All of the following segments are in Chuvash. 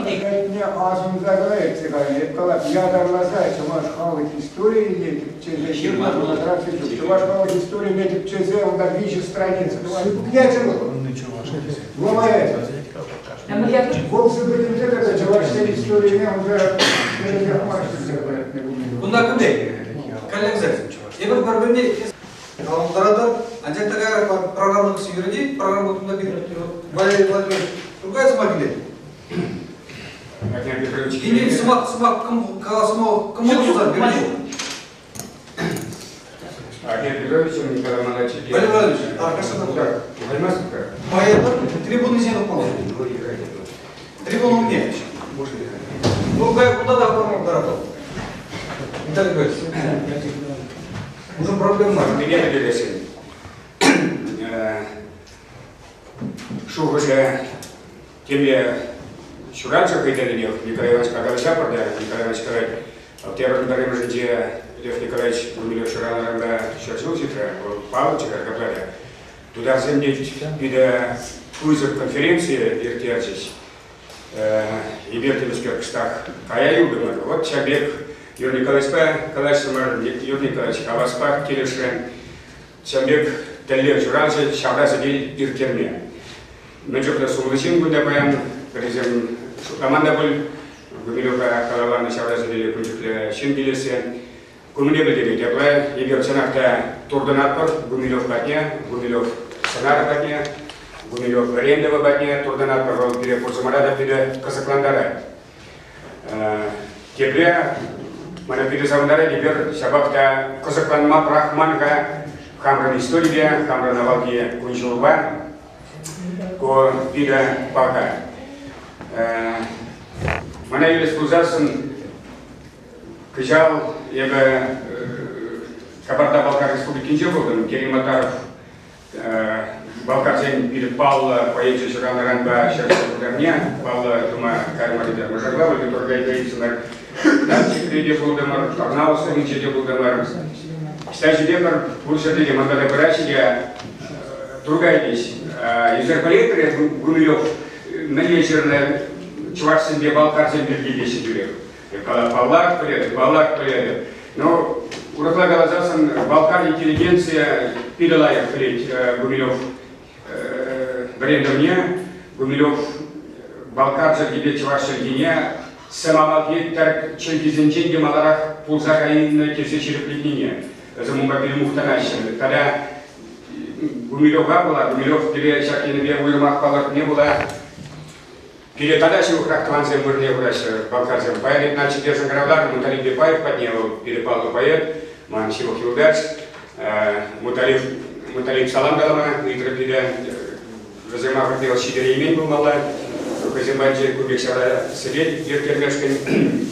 Ятне асӑнса кӑна иртсе кайнӑ. Эп калап, ятарласа чӑваш халӑх историне тӗпчесе ҫырнӑ монографи ҫук. Чӑваш халӑх историне тӗпчесе унта виҫӗ страница. Ячӗ вӑл. Вова ячӗ. Вӑл сыпӑкӗнче тата чӑвашсен историне унта тӗрӗсех мар ҫырса кӑтартнӑ. Кунта кунти коллегсем, эпир пӗр-пӗрне Калантаратӑр, анчах та кайран программа юрать, программа тунта Валерий Владимирович другая сӑмах килет. Владимир Петрович. Или сӑмах сӑмах каласма кӑмӑл тусан берет. Владимир Петрович, Николай Иванович. Валерий Владимирович, таркашса та Пухаймастӑр. Поэтому трибуны сене тухмалла. Трибуна умне. Ну, кай кунта та хӑварма пултаратӑр. Виталий Григорьевич. Уже проблем мар. Мӗне пӗлтересшӗн? Шухӑшӗ темле ҫуралчӗ хӑй тӗллӗнех. Николай Иванович калаҫатпӑр та, Николай Иванович калать, тепӗр пӗрремӗшӗнче Лев Николаевич Гумилев ҫуралнӑранпа 100 ҫул ҫитрӗ, вӑл паллӑччӗ капла та. Тутарсем те питӗ пысӑк конференци ирттерчӗҫ. Эпир темӗскер кӑштах кая юлтӑмӑр. Вот ҫав пек Юрий Николаевичпа калаҫрӑмӑр, Юрий Николаевич хаваспах килӗшрӗ. Ҫав пек тӗллев ҫуралчӗ ҫавра сӗтел ирттерме. Мӗн чухлӗ сумлӑ ҫын кунта паян, пӗрисем шутламан та пуль, Гумилева халалланӑ ҫавра сӗтеле кун чухлӗ ҫын килессе. Ку мӗне пӗлтерет? Апла эпир чӑнах та туртӑнатпӑр Гумилев патне, Гумилев сӑнарӗ патне, Гумилев вӗрентӗвӗ патне туртӑнатпӑр. Вӑл пире пурсӑмӑра та питӗ кӑсӑклантарать. Тепре мана питӗ савӑнтарать, эпир ҫапах та кӑсӑкланма пӑрахман-ха хамӑрӑн историпе, хамӑрӑн авалхи кун-ҫулпа. Ку питӗ паха. Мана илес пулсассӑн Кӑҫал эпӗ Кабарда-Балкар Республикинче пултӑм. Керим Матаров балкарсен пирӗн паллӑ поэчӗ ҫуралнӑранпа 100 пултарне паллӑ тума каймарӗ те мӑшӑрла Ольга Тургай-Гаицына. Данцигре те пултӑмӑр, Торнаус хулинче те пултӑмӑр. Ӑҫта ҫитетпӗр, пур ҫӗрте те манта та пыраҫҫӗ те Тургай теҫ. Эсир пӗлетӗр, Гумилев мӗнле ҫырнӑ чӑвашсемпе балкарсем пирки теҫҫӗ тӳрех. Паллах пӗлетӗп, паллах пӗлетӗп. Но урӑхла каласассӑн Балкар интеллигенция питӗ лайӑх пӗлет Гумилев вӗрентӗвне. Гумилев Балкар чӗлхипе чӑваш чӗлхине сӗм авалхи тӗрк чӗлхисенчен те маларах пулса кайнӑ тесе ҫирӗплетнине. Вӗсем унпа питӗ мухтанаҫҫӗ. Тата Гумилева пула, Гумилев пире ҫак енӗпе уйрӑмах палӑртнине пула Пире тата ҫывӑхрах тӑвансем вырӑнне хураҫҫӗ балкарсем. Паян эп Нальчике шӑнкӑравларӑм Муталим Бепаев патне, вӑл пире паллӑ поэт, ман ҫывӑх юлташ. Муталив, Муталим салам калама ыйтрӗ пире. Вӗсем ахӑртне вӑл ҫитереймен пулмалла. Хӑйсем патӗнче ку пек ҫара сӗтел ирттермешкӗн.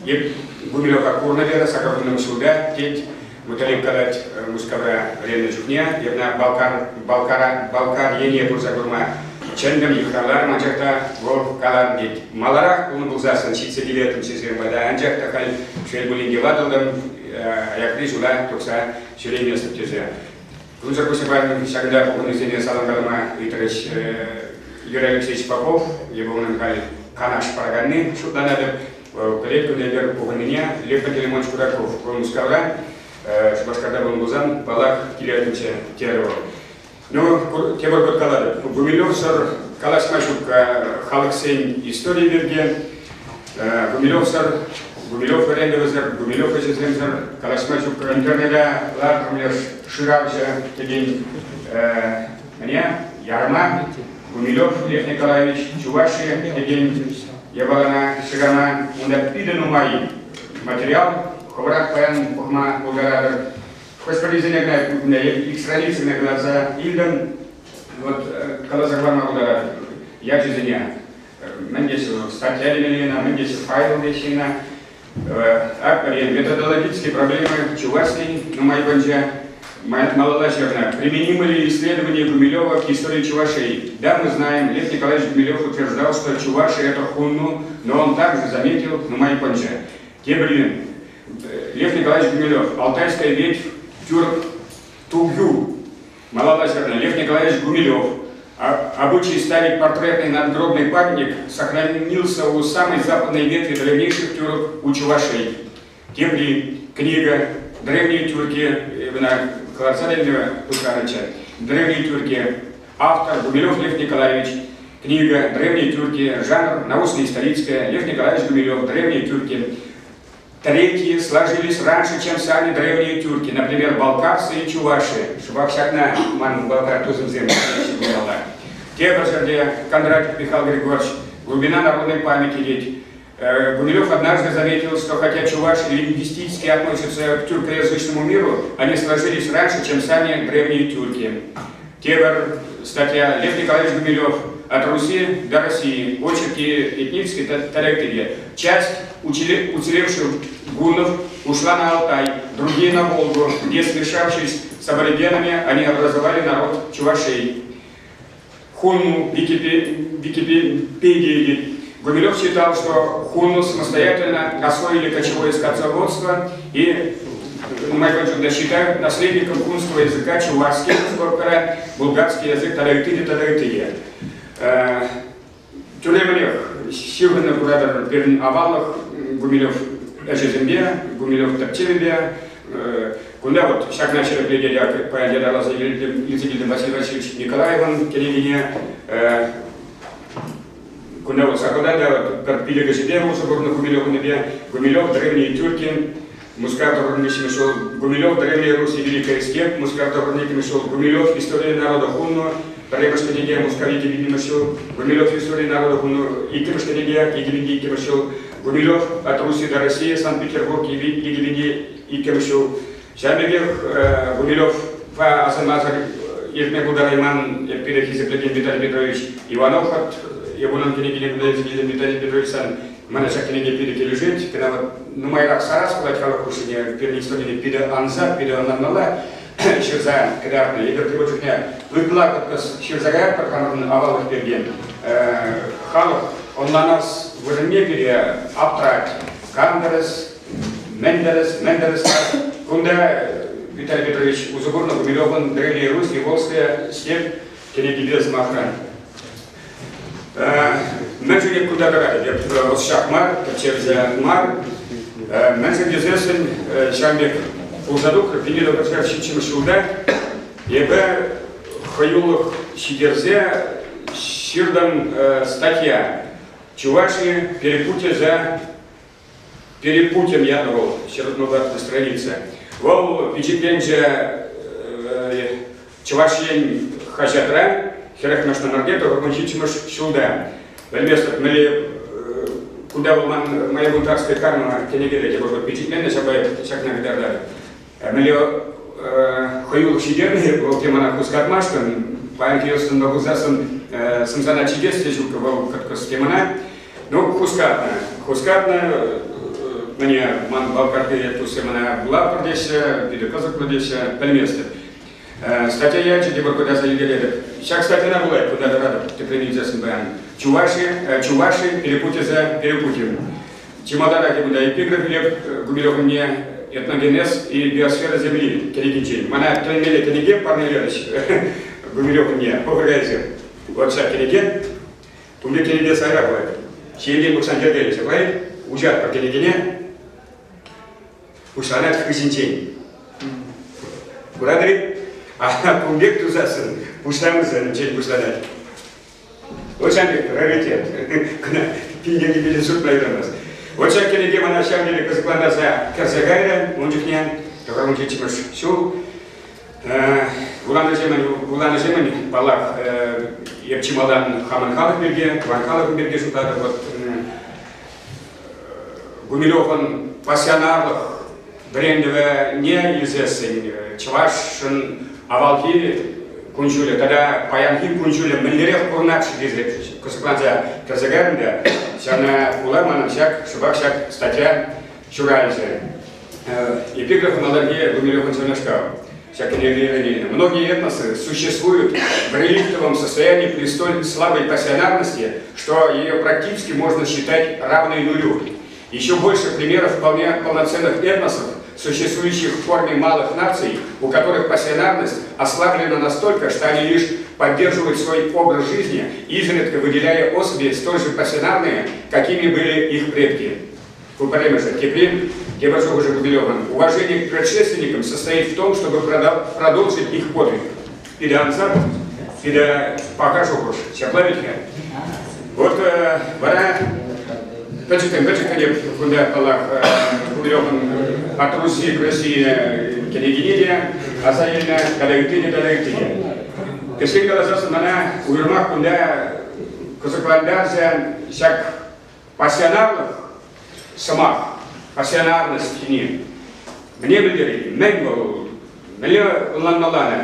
Эп Гумилева курнӑ терӗ, сакӑрвуннӑмӗш ҫулта, тет. Муталим калать Мускавра вӗреннӗ чухне эпна Балкар, Балкара, Балкар ене пырса курма чӗнтӗм, йыхравларӑм, анчах та вӑл каларӑм тет. Маларах пулнӑ пулсассӑн ҫитсе килеттӗмччӗ сирӗн пата, анчах та халь шел пулин те ватӑлтӑм, аякри ҫула тухса ҫӳрейместӗп тесе. Кунсӑр пуҫне паян ҫакӑнта пухӑннисене салам калама ыйтрӗҫ Юрий Алексеевич Попов, эпӗ унӑн халь канаш параканни шутланатӑп. Пӗлет кунӗпе пухӑннине Лев Пантелеймонович Кудаков вӑл Мускавра, Шупашкарта пулнӑ пулсан, паллах, килеттӗмччӗ, терӗ вӑл. Ну, тепӗр хут калатӑп, Гумилевсӑр калаҫма ҫук халӑхсен историйӗ пирки. Гумилевсӑр, Гумилев вӗренӗвӗсӗр, Гумилев ӗҫӗсемсӗр калаҫма ҫук. Интернета лартрӑм леш шыравҫӑ текен мӗне, ярӑма. Гумилев Лев Николаевич Чувашия текен япалана шырама унта питӗ нумай материал хӑвӑрах паян пӑхма пултаратӑр. Хӑш-пӗрисене кӑна ик страницӑна кӑларса илтӗм. Вот каласа хӑварма пултаратӑп ячӗсене. Мӗн теҫҫӗ, статья темелле мӗн теҫҫӗ, файл теҫҫӗ ӑна. Ак методологические проблемы чувашской нумай пӑнчӑ малалла ҫырнӑ. Применимы ли исследования Гумилева к истории чувашей? Да, мы знаем, Лев Николаевич Гумилев утверждал, что чуваши это хунну, но он также заметил нумай пӑнчӑ. Тепӗр Лев Николаевич Гумилев, Алтайская ветвь тюрк Тугю. Малалла ҫырнӑ Лев Николаевич Гумилев. Обычай ставить портретный надгробный памятник сохранился у самой западной ветви древнейших тюрок у чувашей. Тепри книга «Древние тюрки» кӑларса илнӗ пуҫланӑччӗ. «Древние тюрки», автор Гумилев Лев Николаевич, книга «Древние тюрки», жанр научно-историческая, Лев Николаевич Гумилев, «Древние тюрки». Третьи сложились раньше, чем сами древние тюрки, например, балкарцы и чуваши. Шӑпах ҫакна ман балкар тусӑмсем пулмалла. Тепӗр ҫӗрте Кондратьев Михаил Григорьевич «Глубина народной памяти» тет. Гумилев однажды заметил, что хотя чуваши лингвистически относятся к тюркоязычному миру, они сложились раньше, чем сами древние тюрки. Тепӗр статья Лев Николаевич Гумилев «От Руси до России. Очерки этнической траектории». Часть уцелевших гуннов ушла на Алтай, другие на Волгу, где, смешавшись с аборигенами, они образовали народ чувашей. Хунну Википедии Гумилев считал, что хунну самостоятельно освоили кочевое скотоводство и Майкл считают наследником хунского языка чувашский, скоркара, булгарский язык тадаытыди тадаытыди. Тӳремӗрех ҫыхӑннӑ куратӑр пирӗн аваллӑх Гумилев ӗҫӗсемпе, Гумилев тӗпчевӗпе. Кунта вот ҫакна ҫирӗплетет паян ятарласа илсе килтӗм Василий Васильевич Николаевӑн кӗнекине. Кунта вот сакӑлта та пӗр пилӗкӗшӗпе усӑ курнӑ Гумилевӑннипе. Гумилев древние тюрки, Мускав тӑхӑрне ҫул, Гумилев Древняя Русь и Великая Степь, Мускав тӑхӑрне ҫул, Гумилев История народа хунну, пӗрремӗш кӗнеке Мускав 2000 ҫул, Гумилев История народа хунну, иккӗмӗш кӗнеке 2002 ҫул, Гумилев От Руси до России, Санкт-Петербург 2002 ҫул. Ҫавӑн пекех Гумилевпа асӑнмасӑр иртме пултарайман пире хисеплекен Виталий Петрович Иванов от унӑн кӗнекине килнӗ Виталий Петрович сан мана ҫак кӗнеке питӗ килӗшет. Кӑна вот нумайрах сарас пулать халӑх хушшине, пирӗн историне питӗ ансат, питӗ ӑнланмалла ҫырса кӑтартнӑ. Эпир тепӗр чухне ытла кӑткӑс ҫырса каятпӑр хамӑрӑн аваллӑх пирки. Халӑх ӑнланас вырӑнне пире аптрать. Кам тӗрӗс, мӗн тӗрӗс, мӗн тӗрӗс мар. Кунта Виталий Петрович усӑ курнӑ Гумилевӑн Древняя Русь и Волжская степь кӗнекипе сӑмахран. Мӗншӗн эп кунта тӑратӑп? Эп ӑсчах мар, тӗпчевҫӗ мар. Мӗншӗн тесессӗн ҫавӑн пек пулса тухрӗ. 1947 ҫулта эпӗ хӑюлӑх ҫитерсе ҫыртӑм статья «Чуваши перепутье за Перепутьем» ятлӑ вӑл, ҫыртнӑ страница. Вӑл пичетленчӗ Чӑваш Ен хаҫатра 40-мӗш номерте 97-мӗш ҫулта. Пӗлместӗп, мӗнле кунта вӑл ман «Моя бунтарская карма» кӗнекере те вӑл пичетленнӗ, ҫапла ҫакна кӑтартать. Мӗнле хӑюлӑх ҫитернӗ вӑл темӑна хускатмашкӑн, паянхи ӑс-тӑнпа пулсассӑн сӑмсана чикес те ҫук вӑл кӑткӑс темӑна. Ну, хускатнӑ. Хускатнӑ, мӗне ман Балкарти туссем мана вулатпӑр теҫҫӗ, питӗ кӑсӑклӑ теҫҫӗ, пӗлместӗп. Статья ячӗ те пӗр илтеретӗп. Ҫак статьяна вулать, кунта тӑратӑп, тӗпрен илсессӗн паян. Чуваши, Чуваши, перепутье перепутьем. Чи малтанах кунта эпиграф илеп Гумилев умне «Этногенез и биосфера Земли» кӗнекинчен. Мана тӗлӗнмелле кӗнеке парнелерӗҫ Гумилев умне. Пӑхӑр-кайсем. Вот ҫак кӗнеке. Тумле кӗнеке сайра пулать. Ҫиелтен пӑхсан йӗркеллӗ ҫапла-и? Уҫатпӑр кӗнекене. Пуҫланать хыҫӗнчен. Куратӑр-и? А кун пек тусассӑн пуҫламӑшӗнчен пуҫланать. Вот ҫав пек раритет. Кӑна пинтенкӗ пилӗк шутла юрамасть. Вот ҫак кӗнеке мана ҫав тери кӑсӑклантарса кӗрсе кайрӗ. Ун чухне 97-мӗш ҫул. Вуланӑҫемӗн, паллах, эп чи малтан хамӑн халӑх пирки, тӑван халӑхӑм пирки шутлатӑп. Вот Гумилевӑн пассионарлӑх вӗрентӗвне илсессӗн чӑвашшӑн авалхи кун-ҫулӗ тата паянхи кун-ҫулӗ мӗнлерех пурӑнать-ши тесе кӑсӑкланса кӗрсе кайрӑм та ҫавна пула манӑн ҫак шӑпах ҫак статья ҫуралчӗ. Эпиграф малтанхи Гумилевӑн ҫавнашкал. Ҫак кӗнекере Многие этносы существуют в реликтовом состоянии при столь слабой пассионарности, что ее практически можно считать равной нулю. Еще больше примеров вполне полноценных этносов, существующих в форме малых наций, у которых пассионарность ослаблена настолько, что они лишь поддерживают свой образ жизни, изредка выделяя особи столь же пассионарные, какими были их предки. Ку пӗрремӗшӗ. Тепри, тепӗр шухӑшӗ Гумилевӑн, уважение к предшественникам состоит в том, чтобы продолжить их подвиг. Питӗ ансат, питӗ паха шухӑш. Ҫапла ведь-ха? Вот вара пӗчӗккӗн-пӗчӗккӗн кунта, паллах, Гумилевӑн «От Руси к России» кӗнекине те аса илнӗ, тата ытти те, тата ытти те. Кӗскен каласассӑн мана уйрӑмах кунта кӑсӑклантарчӗ ҫак Пассионарлӑх сӑмах, пассионарность тени мӗне пӗлтерет? Мӗн вӑл? Мӗнле ӑнланмалла ӑна?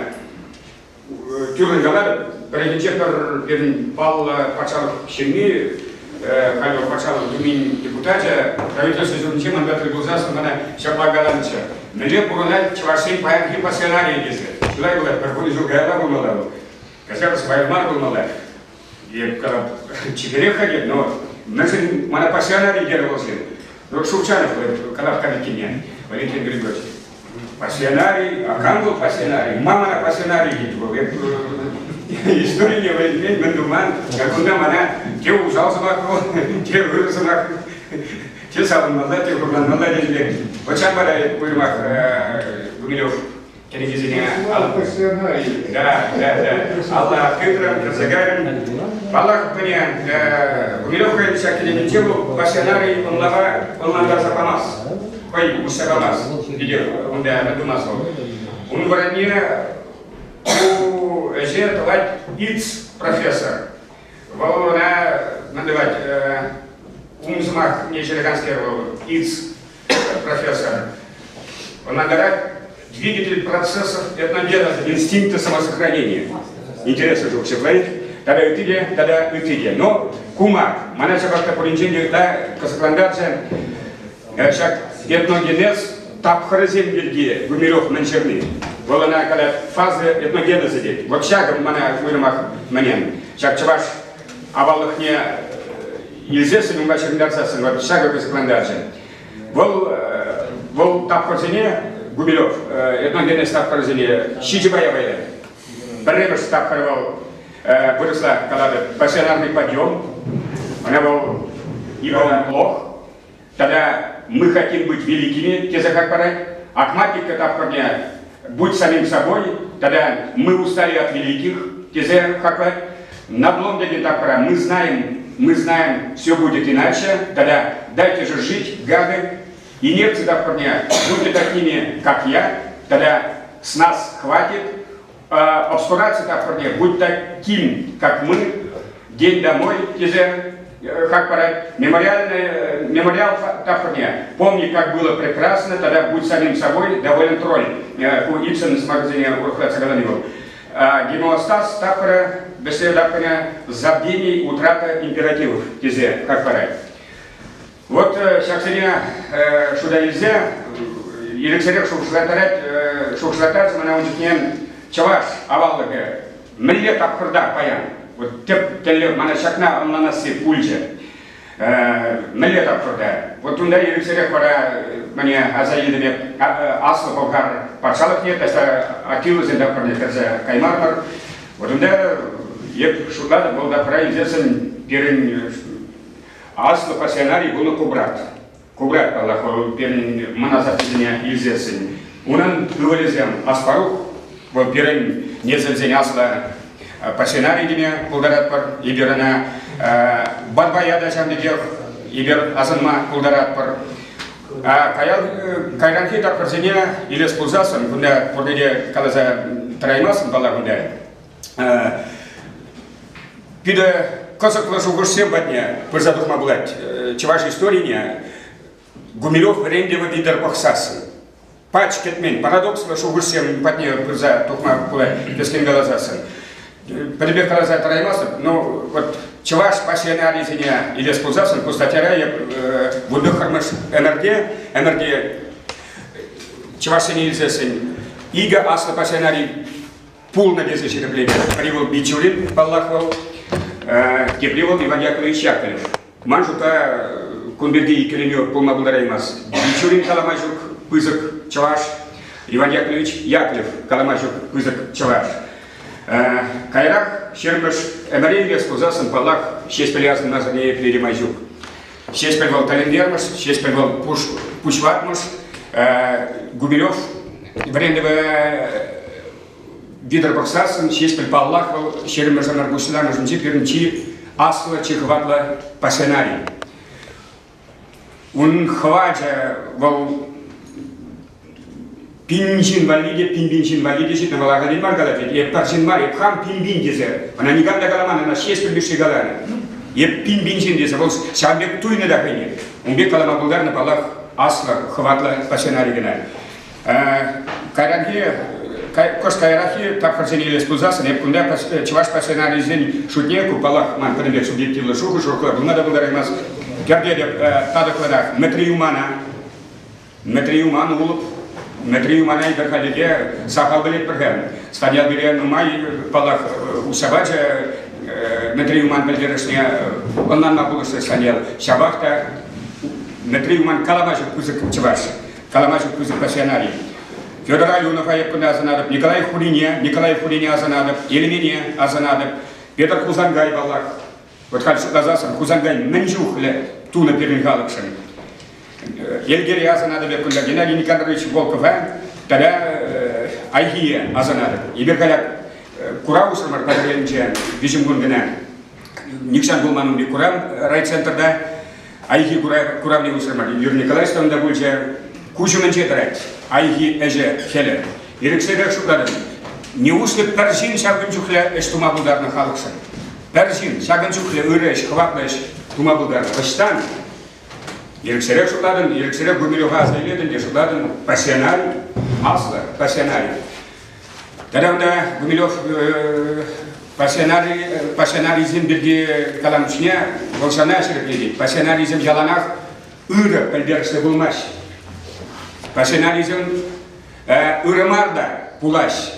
Тӳррӗн калатӑп, пӗррехинче пӗр пирӗн паллӑ патшалӑх ҫынни, халь вӑл патшалӑх Думин депутачӗ, правительство ҫуртӗнче манпа тӗл пулсассӑн мана ҫапла каланӑччӗ. Мӗнле пурӑнать чӑвашсен паянхи пассионарийӗ тесе. Чылай пулать, пӗр вунӑ ҫул каялла пулмалла вӑл. Каҫарӑр, сӑпайлӑ мар пулмалла. Эп чиперех хатӗр, но мӗншӗн мана пассионарий терӗ вӑл ҫын. Ну, Шурчанов калав камиккине, Валентин Григорьевич. Пассионарий, а кам вӑл пассионарий? Ма мана пассионарий тет вӑл. Эп историне вӗрентмен, мӗн туман. Кунта мана те усал сӑмах вӑл, те ырӑ сӑмах, те савӑнмалла, те хурланмалла тенӗ пек. Вот ҫав вара уйрӑмах Гумилев Кӗнекесене Да, да, да. Алла тытрӑм, кӗрсе кайрӑм. Паллах, пӗне Гумилев хӑйӗн ҫак кӗнекинче вӑл пассионарий ӑнлава ӑнлантарса памасть. Хӑй уҫса памасть. Питех унта тумасть вӑл. Ун вырӑнне ку ӗҫе тӑвать Иц профессор. Вӑл ӑна, мӗн тӑвать, ум сӑмахне ҫыраканскер вӑл, Иц профессор. Ӑнлантарать двигатель процессов этногенеза, инстинкта самосохранения. Интереслӗ шухӑш ҫаплать. Тата ытти те, тата ытти те. Но кума, мана ҫапах та пуринчен те ытла кӑсӑклантарчӗ ҫак этногенез тапхӑрӗсем пирки Гумилев мӗн ҫырни. Вӑл ӑна калать фаза этногенеза тет. Вот ҫакӑ мана уйрӑмах мӗнен. Ҫак чӑваш аваллӑхне илсессӗн унпа ҫырӑнтарсассӑн вот ҫакӑ кӑсӑклантарчӗ. Вӑл вӑл тапхӑрсене Гумилев этногенез тапхӑрӗсене ҫичӗ пая пайлать. Пӗрремӗш тапхӑр вӑл вырӑсла калатӑп пассионарный подъем. Ӑна вӑл Иван Плох тата Мы хотим быть великими тесе хак парать. Акматика тапхӑрне Будь самим собой тата Мы устали от великих тесе хаклать. Надлом текен тапхӑра Мы знаем, мы знаем, все будет иначе тата Дайте же жить, гады. Инерци тапхӑрне Будьте такими, как я тата С нас хватит. Обскураци тапхӑрне Будь таким, как мы, День домой тесе хак парать. Мемориальный, мемориал тапхӑрне Помни, как было прекрасно, тогда будь самим собой, доволен тролль. Ку Ибсен сӑмахӗсене урӑхлатса калани вӑл. Гемостаз тапхӑрӗ, вӗҫлев тапхӑрӗ забвение, утрата императивов тесе хак парать. Вот ҫаксене шута илсе ирӗксӗрех шухӑшлаттарать, шухӑшлаттарчӗ мана ун чухне чӑваш аваллӑхӗ мӗнле тапхӑрта паян? Вот тӗп тӗллев мана ҫакна ӑнланасси пулчӗ. Мӗнле тапхӑрта? Вот унта ирӗксӗрех вара мӗне аса илтӗм эп Аслӑ Пӑлхар патшалӑхне таҫта Аттилӑсен тапхӑрне кӗрсе каймарӑмӑр. Вот унта эп шутлатӑп, вӑл тапхӑра илсессӗн пирӗн Аслӑ пассионарий пулнӑ Кубрат. Кубрат, паллах, вӑл пирӗн мӑн асаттесене илсессӗн. Унӑн ывӑлӗсем Аспарух, вӑл пирӗн несӗлсен аслӑ пассионарий теме пултаратпӑр. Эпир ӑна Батбая та ҫавӑн пекех эпир асӑнма пултаратпӑр. Кайранхи тапхӑрсене илес пулсассӑн, кунта пурне те каласа тӑраймастӑн, паллах, унта. Питӗ кӑсӑклӑ шухӑшсем патне пырса тухма пулать. Чӑваш историне Гумилев вӗрентӗвӗ витӗр пӑхсассӑн. Пач кӗтмен парадокслӑ шухӑшсем патне пырса тухма пулать, кӗскен каласассӑн. Пӗтӗмпех каласа тӑраймастӑп, но вот чӑваш пассионарийӗсене илес пулсассӑн, ку статьяра эп вунтӑххӑрмӗш ӗмӗрте, ӗмӗрте чӑвашсене илсессӗн икӗ аслӑ пассионарий пулнӑ тесе ҫирӗплетет. Пӗри вӑл Бичурин, паллах вӑл, тепри вӑл Иван Яковлевич Яковлев. Ман шутпа кун пирки иккӗленӳ пулма пултараймасть. Бичурин калама ҫук пысӑк чӑваш, Иван Яковлевич Яковлев калама ҫук пысӑк чӑваш. Каярах ҫӗрмӗш ӗмӗре илес пулсассӑн, паллах, Ҫеҫпӗле асӑнмасӑр ниепле май ҫук. Ҫеҫпӗл вӑл тӗлӗнтермӗш, Ҫеҫпӗл вӑл пуҫватмӑш, Гумилев вӗренӗвӗ витӗр пӑхсассӑн Ҫеҫпӗл паллах вӑл ҫирӗммӗш ӗмӗр пуҫламӑшӗнчи пирӗн чи аслӑ, чи хӑватлӑ пассионарий. Ун хӑвачӗ вӑл пин ҫын валли те, пин-пин ҫын валли те ҫитнӗ вӑл ахальтен мар калать ведь. Эп пӗр ҫын мар, эп хам пин-пин тесе. Ӑна никам та каламан, ӑна Ҫеҫпӗл Мишши каланӑ. Эп пин-пин ҫын тесе вӑл ҫавӑн пек туйнӑ та хӑйне. Ун пек калама пултарнӑ, паллах, аслӑ, хӑватлӑ пассионарий кӑна. Кайранхи, кӑшт каяраххи тапхӑрсене илес пулсассӑн, эп кунта чӑваш пассионарийӗсен шутне, ку, паллах, ман пӗтӗмпех субъективлӑ шухӑш, урӑхла пулма та пултараймасть, кӗртетӗп татӑклӑрах Мӗтри Юмана. Мӗтри Юман Улӑп. Мӗтри Юмана эпир хальлӗхе сахал пӗлетпӗр-ха. Станьял пире нумай, паллах, уҫса пачӗ Мӗтри Юман пӗлтерӗшне ӑнланма пулӑшрӗ Станьял. Ҫапах та Мӗтри Юман калама ҫук пысӑк чӑваш. Калама ҫук пысӑк пассионарий. Федор Алюнова эп кунта асӑнатӑп, Николай Хурине, Николай Хурине асӑнатӑп, Елмене асӑнатӑп, Петр Хусанкай паллах. Вот халь шутласассӑн Хусанкай мӗн чухлӗ тунӑ пирӗн халӑхшӑн. Елгере асӑнатӑп эп кунта Геннадий Никандрович Волкова тата Айхие асӑнатӑп. Эпир халь курав усрӑмӑр Патӑрьелӗнче виҫӗм кун кӑна. Нихҫан пулман ун пек курав райцентрта. Айхи куравне усрӑмӑр. Юрий Николаевич та унта пулчӗ. Куҫ умӗнче тӑрать Айхи ӗҫӗ-хӗлӗ. Ирӗксӗрех шутлатӑн. Неушлӗ пӗр ҫын ҫакӑн чухлӗ ӗҫ тума пултарнӑ халӑхшӑн? Пӗр ҫын ҫакӑн чухлӗ ырӑ ӗҫ, хӑватлӑ ӗҫ тума пултарнӑ. Ӑҫтан? Ирӗксӗрех шутлатӑн, ирӗксӗрех Гумилева аса илетӗн те шутлатӑн. Пассионарий, аслӑ пассионарий. Тата унта Гумилев пассионарийсем пирки каланӑ вӑл сана ҫирӗплетет. Пассионарийсем яланах ырӑ пӗлтерӗшлӗ пулмаҫҫӗ. Пассионарийсем ырӑ мар та пулаҫҫӗ.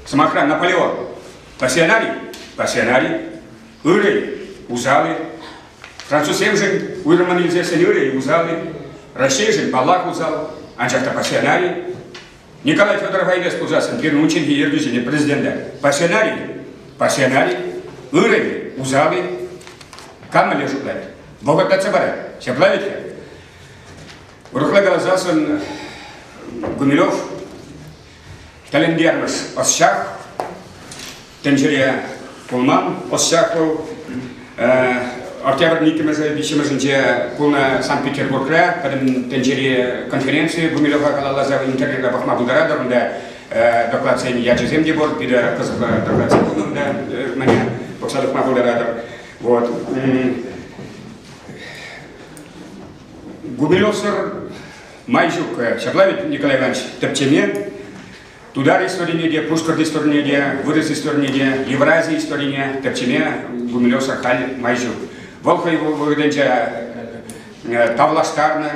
Сӑмахран, Наполеон. Пассионарий? Пассионарий. Ырӑ-и? Усал-и? Французсемшӗн уйрӑммӑн илсессӗн ырӑ-и, усал-и? Раҫҫейшӗн, паллах, усал. Анчах та пассионарий Николай Федорова илес пулсассӑн пирӗн унчченхи ертӳҫӗне, президента, пассионарий, пассионарий, ырӑ-и, усал-и, кам мӗнле шутлать? Вӑхӑт татса парать. Ҫапла вӗт-ха? Урӑхла каласассӑн Гумилев тӗлӗнтермӗш ӑсчах, тӗнчере пулман ӑсчах вӑл. Октябрь иккӗмӗшӗ виҫҫӗмӗшӗнче пулнӑ Санкт-Петербургра пӗтӗм тӗнчери конференци Гумилева халалласа интернетра пӑхма пултаратӑр. Унта докладсен ячӗсем те пур, питӗ кӑсӑклӑ докладсем пулнӑ унта мӗне пӑхса тухма пултаратӑр. Вот. Гумилевсӑр май ҫук. Ҫапла ведь, Николай Иванович, тӗпчеме Тутар историне те, пушкӑрт историне те, вырӑс историне те, Еврази историне тӗпчеме Гумилевсӑр халь май ҫук. Вӑл хӑй вӑхӑтӗнче тавлаштарнӑ,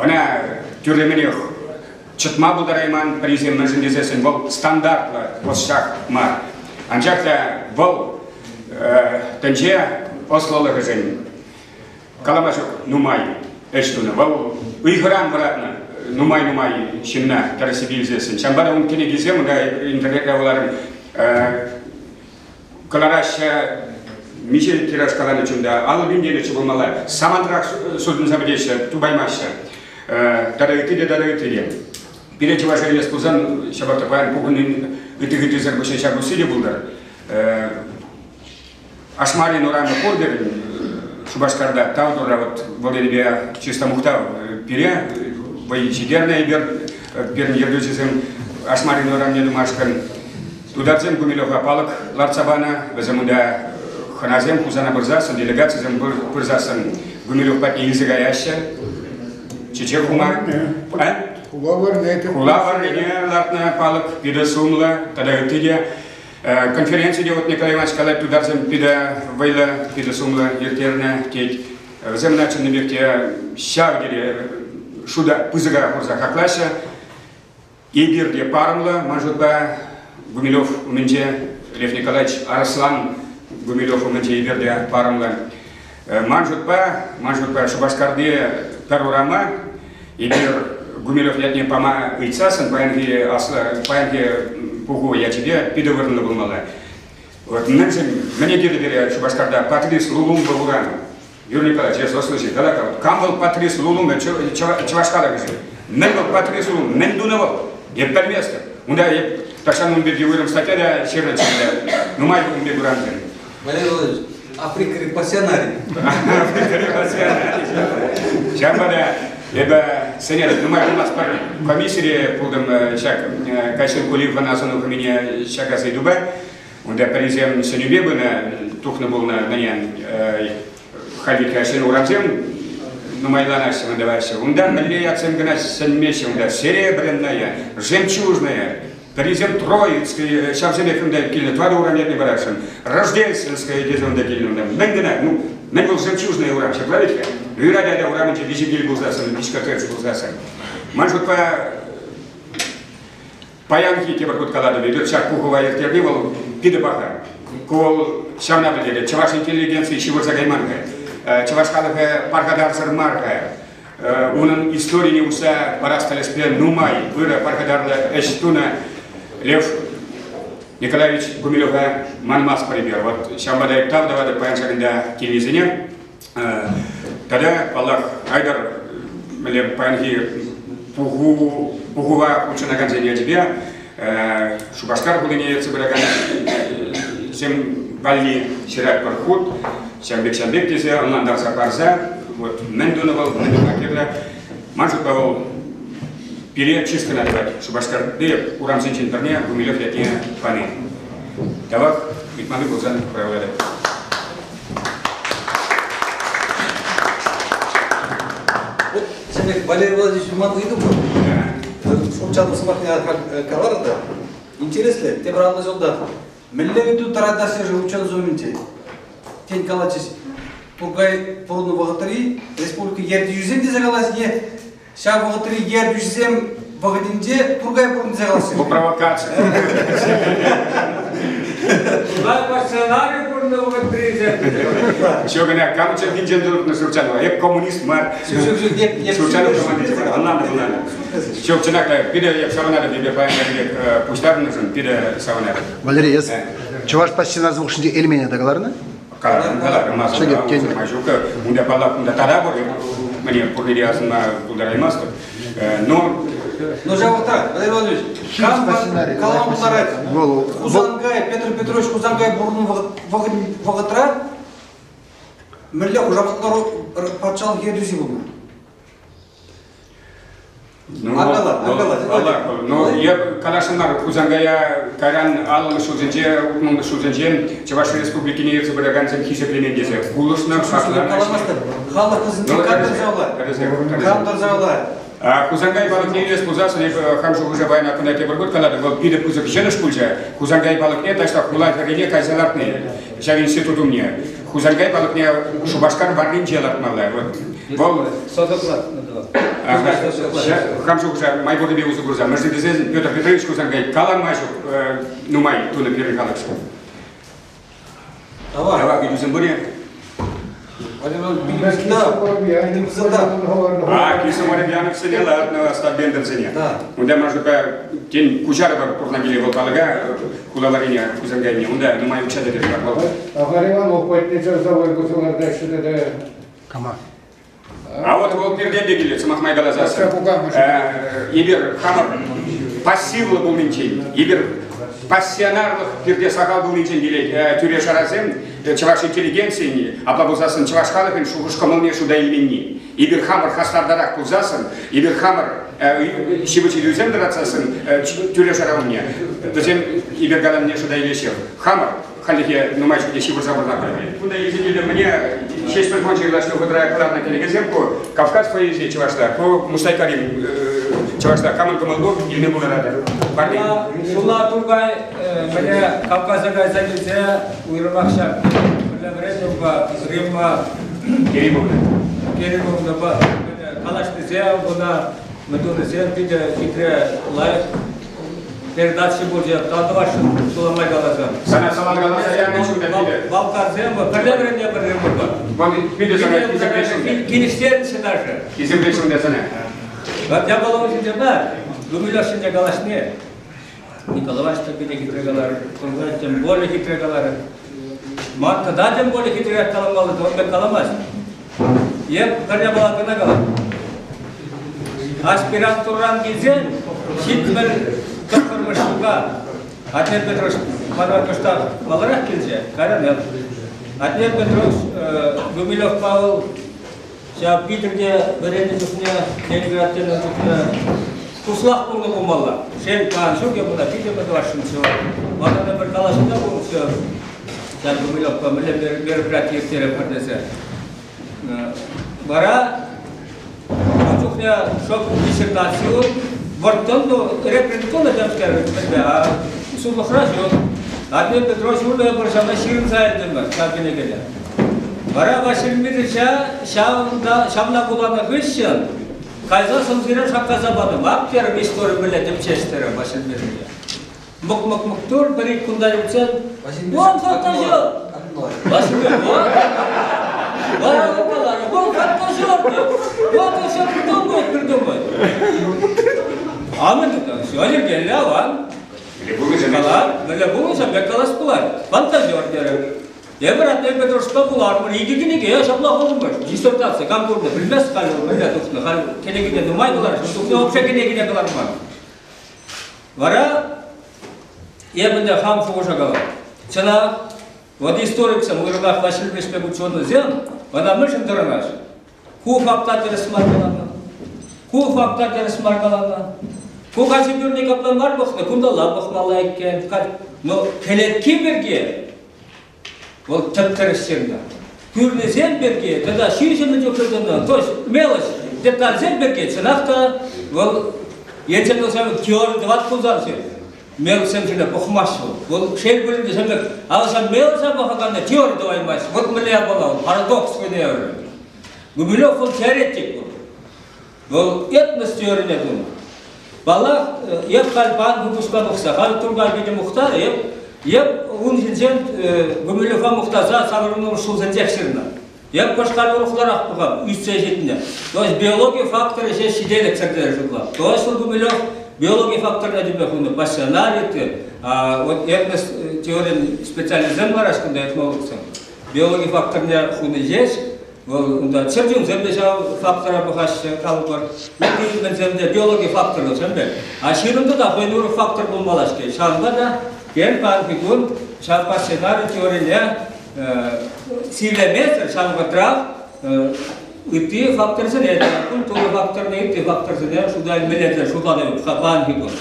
ӑна тӳрремӗнех чӑтма пултарайман пӗрисем мӗншӗн тесессӗн вӑл стандартлӑ ӑсчах мар. Анчах та вӑл тӗнче ӑслӑлӑхӗшӗн Калама ҫук нумай ӗҫ тунӑ. Вӑл ыйхӑран вӑратнӑ нумай-нумай ҫынна тӗрӗссипе илсессӗн. Ҫавӑнпа та ун кӗнекисем унта интернетре вуларӑм кӑлараҫҫӗ миҫе тираж каланӑ чунта 50 тенӗччӗ пулмалла. Самантрах сутӑнса пӗтеҫҫӗ, тупаймаҫҫӗ. Тата ытти те, тата ытти те. Пире чӑваша илес пулсан, ҫапах та паян пухӑннин ытти-хыттисӗр пуҫне ҫак усси те пултӑр. Ашмарин урамӗ пур пирӗн Шупашкарта. Тав турра вот вӑл енӗпе чыс та мухтав пире вӑй ҫитернӗ эпир пирӗн ертӳҫӗсем Ашмарин урамне тумашкӑн. Тутарсем Гумилева палӑк лартса панӑ. Вӗсем унта хӑнасем Хусана пырсассӑн, делегацисем пырсассӑн Гумилев патне илсе каяҫҫӗ. Чечек хума. Хула варрине. Хула варрине лартнӑ палӑк питӗ сумлӑ тата ытти те. Конференцире вот Николай Иванович калать, тутарсем питӗ вӑйлӑ, питӗ сумлӑ ирттернӗ, тет. Вӗсем ӑна чӑннипех те ҫав тери шута пысӑка хурса хаклаҫҫӗ. Эпир те парӑмлӑ, ман шутпа, Гумилев умӗнче, Лев Николаевич Арслан Гумилев умӗнче эпир те парӑмлӑ. Ман шутпа, ман шутпа Шупашкарти пӗр урама эпир Гумилев ятне пама ыйтсассӑн паянхи аслӑ паянхи пуху ячӗпе питӗ вырӑнлӑ пулмалла. Вот мӗншӗн, мӗне кирлӗ пире Шупашкарта Патрис Лулумба урам? Юрий Николаевич, эс ӑслӑ кала кам вӑл Патрис Лулумба чӑваш халӑхӗшӗн? Мӗн вӑл Патрис Лулумба? Мӗн тунӑ вӑл? Эп пӗлместӗп. Унта эп тахҫан ун пирки уйрӑм статья та ҫырнӑччӗ ӗнтӗ. Нумай ун пек урамсем. Валерий Владимирович, Африкӑри пассионарий. Африкӑри пассионарий. Ҫавӑнпа та эпӗ сӗнетӗп, нумай пулмасть пӗр комиссире пултӑм ҫак Каҫҫин Кулиевӑн асӑну хӑмине ҫакас ыйтупа. Унта пӗрисем сӗнӳпе пынӑ, тухнӑ пулнӑ мӗне халь ҫӗнӗ урамсем нумайланаҫҫӗ, тӑваҫҫӗ. Унта мӗнле ятсем кӑна сӗнмеҫҫӗ унта Серебряная, Жемчужная, пӗрисем Троицкая, ҫавсемех унта килнӗ, тӑватӑ урам ятне парасшӑн, Рождественская тесе унта килнӗ унта. Мӗн кӑна, ну, мӗн вӑл Жемчужная урам, ҫапла вӗт-ха? Юрать атя урамӗнче виҫӗ кил пулсассӑн, виҫ коттедж пулсассӑн. Ман шутпа, Паянхи тепӗр хут калатӑп, эпир ҫак пухӑва ирттерни вӑл питӗ паха. Ку вӑл ҫавна пӗлтерет, чӑваш интеллигенцийӗ ҫывӑрса кайман-ха. Чӑваш халӑхӗ пархатарсӑр мар-ха. Унӑн историне уҫса парас тӗлӗшпе нумай ырӑ пархатарлӑ ӗҫ тунӑ Лев Николаевич Гумилева манмастпӑр эпир. Вот ҫавӑнпа та тав тӑватӑп паян ҫакӑнта килнисене. Тата, паллах, айтӑр мӗнле паянхи пуху, пухӑва хутшӑнакансен ячӗпе Шупашкар хулине ертсе пыракансем валли ҫыратпӑр хут, ҫавӑн пек ҫавӑн пек тесе ӑнлантарса парса, вот мӗн тунӑ вӑл, мӗн тума кирлӗ. Ман шутпа вӑл пире чыс кӑна тӑвать Шупашкарти урамсенчен пӗрне Гумилев ятне пани. Тавах, ыйтмалли пулсан хуравларӗ. Вот Сенек Валерий Владимирович ман ыйту пур. Шурчанов сӑмахне каларӑр та. Интереслӗ, тепӗр 50 ҫулта мӗнле ыйту тӑратаҫҫӗ-ши учен умӗнче? Тен калатчӗҫ, Туркай пурӑннӑ вӑхӑтри республика ертӳҫисем тесе калаҫ е ҫав вӑхӑтри ертӳҫӗсем вӑхӑтӗнче Туркай пурӑнса калаҫҫӗ. Бу провокация. Туркай пассионарий пурӑннӑ вӑхӑтри Чё гына, кам чӗлхинчен туртнӑ Сурчанова? Эп коммунист мар. Сурчанов коммунист мар. Ӑнланнӑ, ӑнланнӑ. Ҫук, чӑнах та, пире эп савӑнатӑп, эпир паян пек пуҫтарӑннӑшӑн пире савӑнатӑп. Валерий, эс чӑваш пассионарсем хушшинче Эльмене та кӑларнӑ? Каларӑм, каларӑм, асӑнма ҫук. Унта паллах, унта тата пур, мӗне пурне асӑнма пултараймастӑп. Но Но ҫавӑнта, Валерий Владимирович, кам калама пултарать? Хусанкай, Петр Петрович Хусанкай пурӑннӑ вӑхӑтра мӗнле хушаматлӑ патшалӑх ертӳҫи пулнӑ? Ну, ну, я каласшӑн мар, Хусанкая кайран 50-мӗш ҫулсенче, 60-мӗш ҫулсенче Чӑваш Республикине ертсе пыракансем хисеплемен тесе пулӑшнӑ, хакланӑ. Халӑх вӗсенче кам тӑрса Кам тӑрса Хусанкай палӑкне илес пулсассӑн эпӗ хам шухӑша паян кунта тепӗр хут калатӑп, вӑл питӗ пысӑк йӑнӑш пулчӗ. Хусанкай палӑкне таҫта хула хӗррине кайса лартни ҫав институт умне. Хусанкай палӑкне Шупашкар варринче лартмалла. Вот вӑл хам шухӑша май пуррипе усӑ курса, мӗншӗн тесен Петр Петрович Хусанкай калама ҫук нумай тунӑ пирӗн халӑхшӑн. Давай. Давай, ыйтусем пур-и? А, Киса Воробьяновсене лартнӑ Остап Бендерсене. Унта, может, тен, куҫарӑпӑр пурна киле вӑл палӑка хула варрине Хусанкайне. Унта нумай укҫа та кирлӗ мар вӑл. Ахаль Иванов патне чарса вӑй курса лартаҫҫӗ тата. Кама? А вот вӑл пиртен те килет, сӑмах май каласассӑн. Эпир хамӑр пассивлӑ пулнинчен, эпир пассионарлӑх пирте сахал пулнинчен килет тӳре-шарасем чӑваш интеллигенцийӗн, апла пулсассӑн чӑваш халӑхӗн шухӑш-кӑмӑлне шута илменни. Эпир хамӑр хастартарах пулсассӑн, эпир хамӑр ҫивӗч ыйтусем тӑратсассӑн тӳре-шара умне, вӗсем эпир каланине шута илеҫҫех. Хамӑр хальлӗхе нумай чухне ҫывӑрса выртатпӑр. Кунта илсе килнӗ мӗне Ҫеҫпӗл фончӗ юлашки вӑхӑтра кӑларнӑ кӗнекесем ку Кавказ поэзийӗ чӑвашла, ку Мустай Карим чӑвашла камӑн кӑмӑл пур илме пултаратӑр. Парне. Ҫулла Туркай мӗне Кавказа кайса килсе уйрӑмах ҫак пӗрле вӗреннӗ Римма Керимовна. Керимовнапа калаҫнисем, ӑна мӗн тунисем питӗ хитре лайӑх передача пулчӗ. Тантӑвашшӑн ҫула май каласан. Сана салам каласа янӑ ҫунта питӗ. Балкарсем пӗрле вӗренне пӗрле пулнӑ. Вӑл питӗ сана хисеплеҫҫӗ. Килӗштернӗччӗ даже. Хисеплеҫҫӗ сана. Вот я голову ҫинче мар, Гумилев ҫинче калаҫни. Николаевич та питӗ хитре каларӗ, Тургай тем более хитре каларӗ. Ман тата тем более хитререх каламалла, он пек каламасть. Е пӗр япала кӑна калать. Аспирантурӑран килсен 79-мӗш ҫулта Атнер Петрович мана кӑштах маларах килчӗ, кайран Атнер Петрович Гумилев Павел Ҫав Питӗрте вӗреннӗ чухне, Ленинград тенӗ чухне туслах пулнӑ пулмалла. Шел, паян ҫук, эп ӑна питӗ тӑвасшӑнччӗ. Мана та пӗр калаҫу та пулнӑччӗ. Ҫав Гумилевпа мӗнле мероприяти ирттерӗпӗр тесе. Вара ун чухне шӑп диссертаци вӑрттӑн, ну, репринт тунӑ темскер мӗнпе, а судлӑхра ҫук. Атнер Петрович урлӑ эпир ҫавна ҫырӑнса илтӗмӗр ҫав кӗнекене. Вара Василий Дмитриевича ҫавӑнта ҫавна вуланӑ хыҫҫӑн кайса сӑмсине шаккаса патӑм. Ак терӗм истори мӗнле тӗпчес терӗм Василий Дмитриевича. Мӑк-мӑк-мӑк тур, пӗр-ик кунта иртсен, вон фантазер! Василий, вот! Вара вӑл каларӗ, вӑл фантазер! Вот он все придумает, придумает. А мӗн тата? Все йӗркеллӗ, аван. Кала, мӗнле пулнӑ, пек калас пулать. Фантазер терӗ. Эпир Атнер Петровичпа вуларӑмӑр. Икӗ кӗнеке ҫапла хутӑмӑр. Диссертаци кам курнӑ, пӗлмест халь вӑл мӗнле тухнӑ. Халь кӗнекине нумай кӑларчӗ, тухнӑ вообще кӗнекине кӑларман. Вара эпӗ ӗнтӗ хам шухӑша калам. Чӑнах, вот историксем, уйрӑмах Василий Ильич пек ученӑйсем, ӑна мӗншӗн тӑрӑнаҫ? Ку факта тӗрӗс мар каланӑ. Ку факта тӗрӗс мар каланӑ. Ку каччӑ пӳрне капла мар пӑхнӑ, кунталла пӑхмалла иккен. Но кӗлетки пирки вӑл тӗп-тӗрӗс ҫырнӑ. Пӳрнесем пирки тата ҫӳҫӗ чухлӗ тӑнӑ, то есть мелочь, детальсем пирки чӑнах та вӑл енчен вӑл теори тӑвать пулсан-ши, мелочсем ҫине пӑхмасть вӑл. Вӑл шел пулин те ҫав пек, а ҫав мелоча пӑхаканна теори тӑваймасть. Вот мӗнле япала вӑл, парадокс хӑйне евӗрлӗ. Гумилев вӑл теоретик вӑл. Вӑл этнос теорине тунӑ. Паллах, эп халь пан выпуска пӑхса, халь Тургай питӗ мухтарӗ, эп, эп ун ҫинчен Гумилева мухтаса сакӑрвуннӑмӗш ҫулсенчех ҫырнӑ. Эп кӑшт халь урӑхларах пӑхап, ӳссе ҫитнӗ. То есть биологи факторӗ ҫеҫ ҫителӗксӗр тесе шутлап. То есть вӑл Гумилев биологи факторне тӗпе хунӑ, пассионарити, а вот этнос теорин специалистсем лараҫ кунта этнологсем. Биологи факторне хунӑ ҫеҫ, Вӑл унта чӗрчунсем те ҫав фактора пӑхаҫҫӗ, калӑпӑр. Ытти те биологи факторӗсем те. А ҫырӑнтӑ та хӑйӗн урӑх фактор пулмалла-ҫке. Ҫавӑнпа та тен паянхи кун ҫав пассионари теорине сирлемесӗр ҫав вӑхӑтрах ытти факторсене, культура факторне, ытти факторсене шута илмелле те шутланӑ паянхи кун.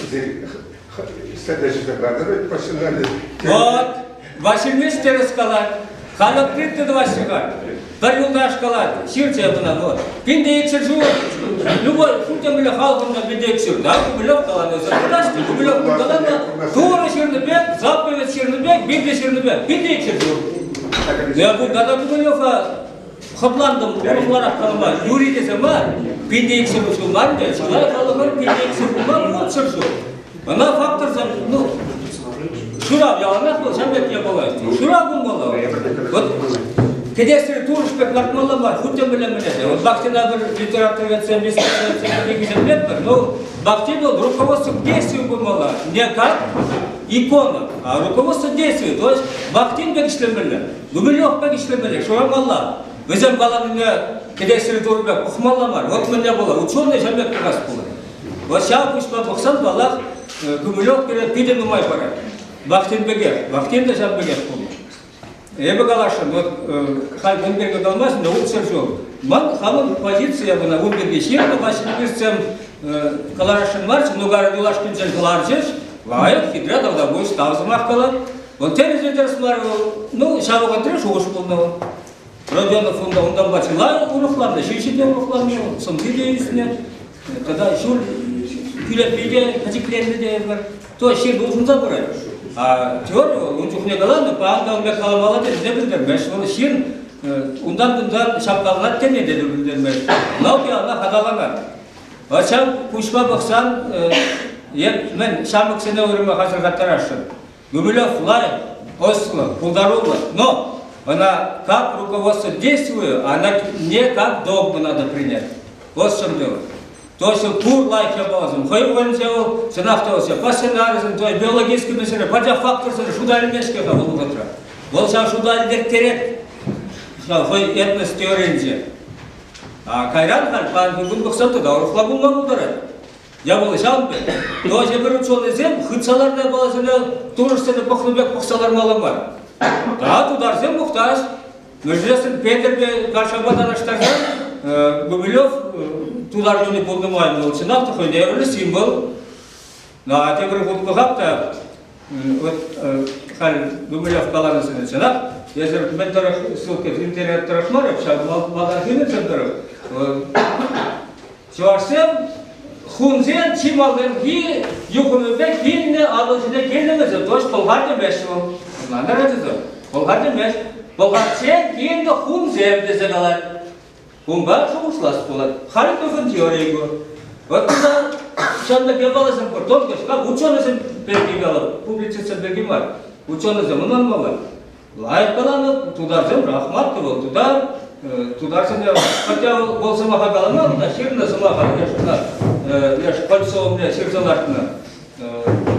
Вот, Васильевич тӗрӗс калать. Халь открытый тӑваҫҫӗ-ха. Пӗр юлташ калать, ҫырчӗ ӑна вот. Пинте икҫӗр ҫул, любой хуть мӗнле халӑхӑн та пинте икҫӗр. Да, Гумилев каланӑ, калаҫнӑ, Гумилев каланӑ, Турӑ ҫырнӑ пек, заповедь ҫырнӑ пек, Библи ҫырнӑ пек, пинте икҫӗр ҫул. Я кунта та Гумилева хӑтлантӑм, урӑхларах калама, юри тесе мар, пинте икҫӗр ҫул мар ӗнтӗ, чылай халӑхӑн пинте икҫӗр пулман, вот ҫӗр ҫул. Ӑна факторсем, ну, шырав яланах вӑл ҫав пек япала. Шырав пулмалла. Вот кӗтесре турӑш пек лартмалла мар, хуть те мӗнле мӗнле. Вот Бахтина пӗр литературоведсем, писательсем пӗлетпӗр, но Бахтин вӑл руководство к действию пулмалла, не как икона, а руководство к действию. То есть Бахтин пек ӗҫлемелле, Гумилев пек ӗҫлемелле, шырамалла. Вӗсем каланине кӗтесри турӑ пек пӑхмалла мар. Вот мӗнле пулать. Ученый ҫав пек пӑхас пулать. Вот ҫав пуҫпа пӑхсан, паллах, Гумилев пире питӗ нумай парать. Бахтин пекех. Бахтин та ҫав пекех пулнӑ. Эпӗ каласшӑн, вот халь кун пирки калмасть, но ултҫӗр ҫул. Ман хамӑн позиция мана ун пирки ҫырнӑ, Василий кӑларасшӑн марччӗ, ну юлашкинчен кӑларчӗҫ. Лайӑх, хитре тавтапуҫ, тав сӑмах калать. Вӑл тӗрӗс тӗрӗс мар вӑл. Ну, ҫав вӑхӑтри шухӑш пулнӑ вӑл. Родионов унта унтанпа чылай урӑхланнӑ, ҫӳҫӗ те урӑхланнӑ, сӑмси те ӳснӗ. Тата ҫур кӳлепи те пӗчӗкленнӗ те пӗр. То ҫын улшӑнса пырать. А теори вӑл ун чухне каланӑ, паан та ун пек каламалла тесе пӗлтермест. Вӑл ҫын унтан-кунтан ҫапкаланать теме те пӗлтермест. Науки ӑна хаталанать. А ҫав куҫпа пӑхсан, эп мӗн ҫамрӑксене уйрӑмах асӑрхаттарасшӑн. Гумилев лайӑх, ӑслӑ, пултаруллӑ, но она как руководство действую, она не как догму надо принять. Вот в чем дело. То есть пур лайӑх япаласем. Хӑй вӑхӑтӗнче вӑл чӑнах та вӑл пассионарисем, то есть биологический меселе, пачах факторсене шута илмест-ҫке-ха вӑл вӑхӑтра. Вӑл ҫав шута илтерет ҫав хӑй этнос теорийӗнче. А кайран халь паянхи кун пӑхсан тата урӑхла пулма пултарать. Япала ҫавӑн пек. То есть эпир ученӑйсем хытса ларнӑ япаласене турӑшсене пӑхнӑ пек пӑхса лармалла мар. Да, тутарсем мухтаҫ. Мӗншӗн Петӗрпе Гашапа танлаштарсан Гумилев тутар юнӗ пулнӑ май вӑл чӑнах та хӑйне евӗрлӗ символ. Ну, а тепӗр хут пӑхап та, вот халь Гумилев каланӑ чӑнах, эсир мӗн тӑрӑх ссылка интернет тӑрӑх мар, ҫав малтанхи мӗнсем тӑрӑх Чӑвашсем хунсен чи малтанхи юхӑмӗпе килнӗ Атӑл ҫине килнӗ вӗсем, то есть пӑлхар темеҫҫӗ вӑл. Ӑнлантӑр ачасем? Пӑлхар темест. Пӑлхарсем килнӗ хунсем тесе калать. Унпа шухӑшлас пулать. Харьковӑн теорийӗ ку. Вот кунта ҫавна япаласем пур. Только ученыйсем пирки калап, публицистсем пирки мар. Ученыйсем ӑнланмалла. Лайӑх каланӑ, тутарсем рахмат вӑл. Тутар, тутарсене, хотя вӑл сӑмаха каламан та, ҫырнӑ сӑмаха, леш кольцо умне ҫырса лартнӑ.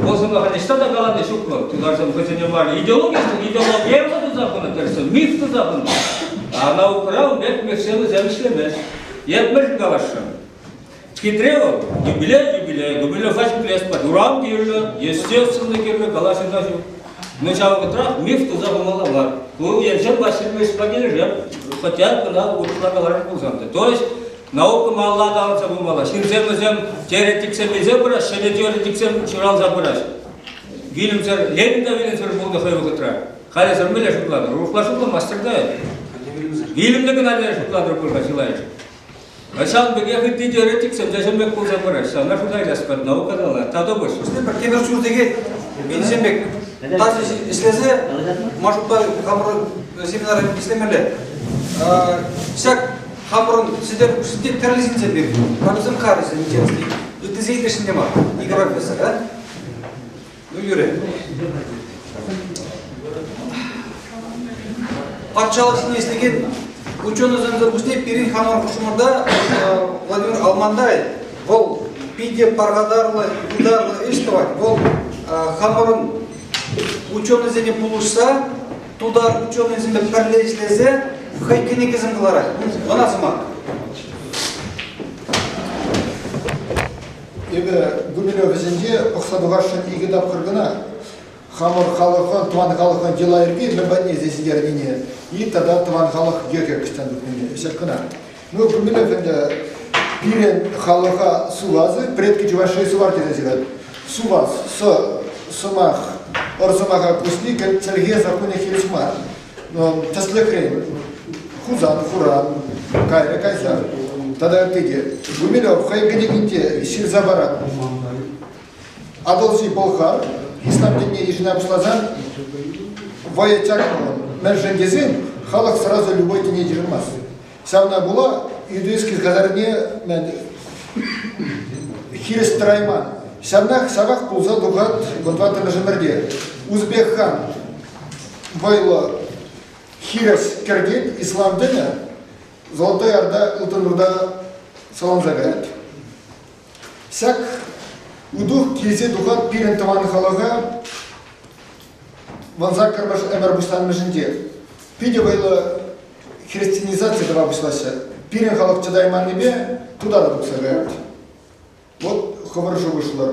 Вӑл сӑмаха ниҫта та калани ҫук вӑл. Тутарсем хӑйсене мар идеологи, идеология туса хунӑ, тӗрӗс, миф туса хунӑ. А наукӑра ун пек мифсем вӗсем ӗҫлемест. Эп мӗншӗн каласшӑн? Хитре вӑл, юбилей, юбилей, Гумилева ҫӗклес пулать. Урам кирлӗ, естественно кирлӗ, калаҫу та ҫук. Но ҫав вӑхӑтрах миф туса хумалла мар. Ку енчен Василий килӗшет, хотя кӑна урӑхла каларӑм пулсан та. То есть наука малалла аталанса пымалла. Ҫынсем вӗсем теоретиксем илсе пыраҫ, ҫӗнӗ теоретиксем ҫуралса пыраҫ. Вилӗмсӗр, Ленин та вилӗмсӗр пулнӑ хӑй вӑхӑтра. Халӗ сӗр мӗнле шутлатӑр? Урӑхла шутламастӑр та. Вилӗмлӗ кӑна шутлатӑр пуль-ха чылайӑшӗ. Ҫавӑн пекех ытти теоретиксем те ҫын пек пулса пыраҫҫӗ. Ҫавна шута илес пулать, наука та тата пуҫ. Тепӗр ҫур сехет вилсем пек тачӑ ӗҫлесе маршрутпа хамӑр семинар ӗҫлемелле. Ҫак хамӑрӑн сӗтел хушшинче тӗрлӗ ҫынсем пек. Ватӑсем карӗсем интересли. Ыттисен илесшӗн те мар. Икӗ профессор, а? Ну, юрӗ. Патшалӑх ҫине ӗҫлекен ученӑйсемсӗр пуҫне пирӗн хамӑр хушӑмӑрта Владимир Алмантай вӑл питӗ пархатарлӑ, ытарлӑ ӗҫ тӑвать. Вӑл хамӑрӑн ученӑйсене пулӑшса, тутар ученӑйсемпе пӗрле ӗҫлесе хӑй кӗнекесем кӑларать. Ӑна сӑмах. Эпӗ Гумилев ӗҫӗнче пӑхса тухасшӑн икӗ тапхӑр кӑна. Хамӑр халӑхӑн, тӑван халӑхӑн йӑла-йӗрки мӗн патне илсе ҫитернине и тата тӑван халӑх йӑхӗ ӑҫтан тухнине ҫак кӑна. Ну, Гумилев ӗнтӗ пирӗн халӑха сувазы, предки чуваши сувар тесе ҫырать. Суваз, с, сӑмах, ӑр сӑмаха куҫни чӗлхе саккунӗ хирӗҫ мар. Тӗслӗхрен, Хусан, Хуран, кайрӗ кайса тата ытти те. Гумилев хӑй кӗнекинче ҫырса парать. Атӑлҫи Пӑлхар ислам тӗнне йышӑна пуҫласан вӑйӗ чакнӑ. Мӗншӗн тесен халӑх сразу любой тӗне йышӑнмасть. Ҫавна пула иудейский хазарне хирӗҫ тӑрайман. Ҫавнах ҫавах пулса тухать вунтӑваттӑмӗш ӗмӗрте. Узбек хан вӑйлӑ хирӗҫ кӗртет ислам тӗнӗ Золотой Орда Ылтӑн Урта саланса каять. Ҫак ыйту килсе тухать пирӗн тӑван халӑха 18-мӗш ӗмӗр пуҫламӑшӗнче. Питӗ вӑйлӑ христианизаци тӑва пуҫлаҫҫӗ. Пирӗн халӑх чӑтайманнипе тутара тухса каять. Вот хӑвӑр шухӑшлӑр.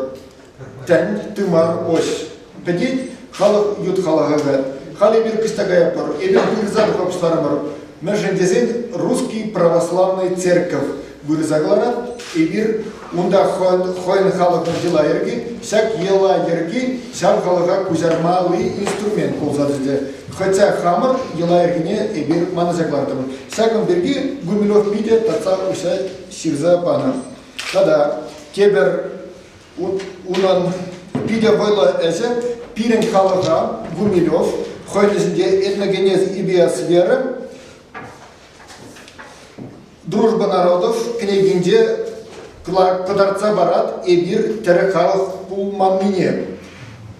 Тӗн, тымар, ось. Пӗтет, халӑх ют халӑха каять. Халь эпир кӑҫта каятпӑр? Эпир вырӑса туха пуҫларӑмӑр. Мӗншӗн тесен русский православный церковь вырӑса кӑларать. Эпир унта хӑйӗн халӑхӑн йӑла-йӗрки, ҫак йӑла-йӗрки ҫав халӑха куҫармалли инструмент пулса тӑчӗ. Хотя хамӑр йӑла-йӗркене эпир манӑҫа кӑлартӑмӑр. Ҫакӑн пирки Гумилев питӗ татса уҫса ҫырса панӑ. Тата тепӗр унӑн питӗ вӑйлӑ ӗҫӗ пирӗн халӑха Гумилев хӑйӗн ӗҫӗнче этногенез и биосфера Дружба народов кӗнекинче кӑтартса парать эпир тӗрӗк халӑх пулманнине.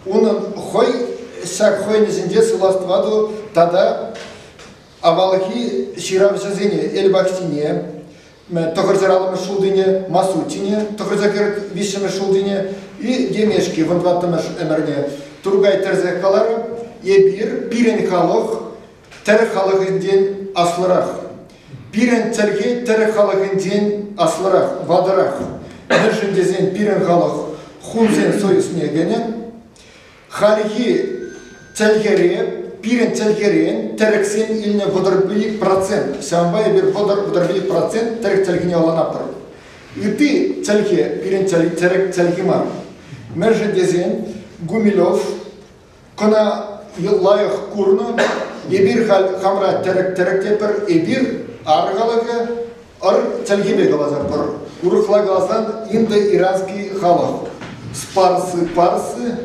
Унӑн хӑй ҫак хӑйӗн ӗҫӗнче сывлас тата авалхи ҫыравҫӑсене Эльбахсине, Тӑхӑрсӑр ҫултине, Масутине, тӑхӑрсӑр ҫултине и Демешки вунтӑваттӑмӗш ӗмӗрне Тургай тӗрсех каларӗ, эпир пирӗн халӑх тӗрӗк халӑхӗнчен аслӑрах. Пирӗн чӗлхе тӗрӗк халӑхӗнчен аслӑрах, ватӑрах. Мӗншӗн тесен пирӗн халӑх хунсен союзне кӗнӗ. Хальхи чӗлхере, пирӗн чӗлхерен тӗрӗксем илнӗ 35%. Ҫавӑнпа эпир 30-35% тӗрӗк чӗлхине ӑнланатпӑр. Ытти чӗлхе пирӗн тӗрӗк чӗлхи мар. Мӗншӗн тесен Гумилев кӑна лайӑх курнӑ. Эпир халь хамра тӗрӗк-тӗрӗк тетпӗр. Эпир ар халӑхӗ ӑр чӗлхепе калаҫатпӑр. Урӑхла каласан, индо-иранский халӑх. Спарсы, парсы,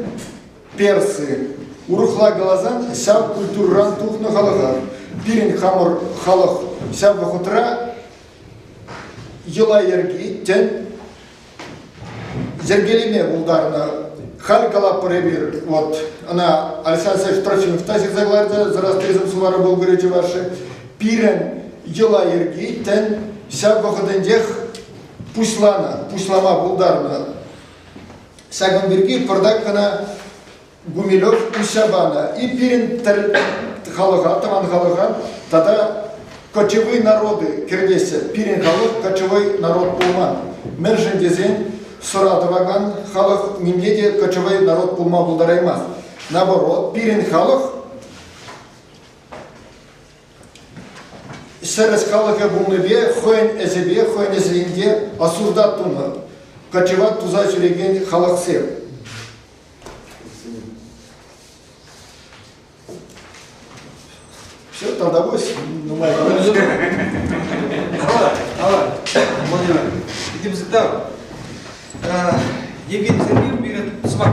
персы. Урӑхла каласан, ҫав культурӑран тухнӑ халӑха. Пирӗн хамӑр халӑх ҫав вӑхӑтра йӑла-йӗрки, тӗн йӗркелеме пултарнӑ. Халь калатпӑр эпир, вот, ӑна Александр Алексеевич Трофимов та ҫырса кӑларчӗ, Зороастризм Сувара Болгары Чуваши. Пирӗн йӑла-йӗрки, тӗн ҫав вӑхӑтӗнчех пуҫланӑ, пуҫлама пултарнӑ. Ҫакӑн пирки пӑртак кӑна Гумилев уҫса панӑ. И пирӗн халӑха, тӑван халӑха тата кочевые народы кӗртеҫҫӗ. Пирӗн халӑх кочевой народ пулман. Мӗншӗн тесен сӑра тӑвакан халӑх нимне те кочевой народ пулма пултараймасть. Наоборот, пирӗн халӑх ҫӗрӗс халӑхӗ пулнипе хӑйӗн ӗҫӗпе, хӑйӗн ӗҫӗнче осуждать тунӑ. Кочевать туса ҫӳрекен халӑхсем. Все, тавтапуҫ. Нумай Давай, давай. Владимир, идем сюда. Евгений Сергеевич бирен сӑмах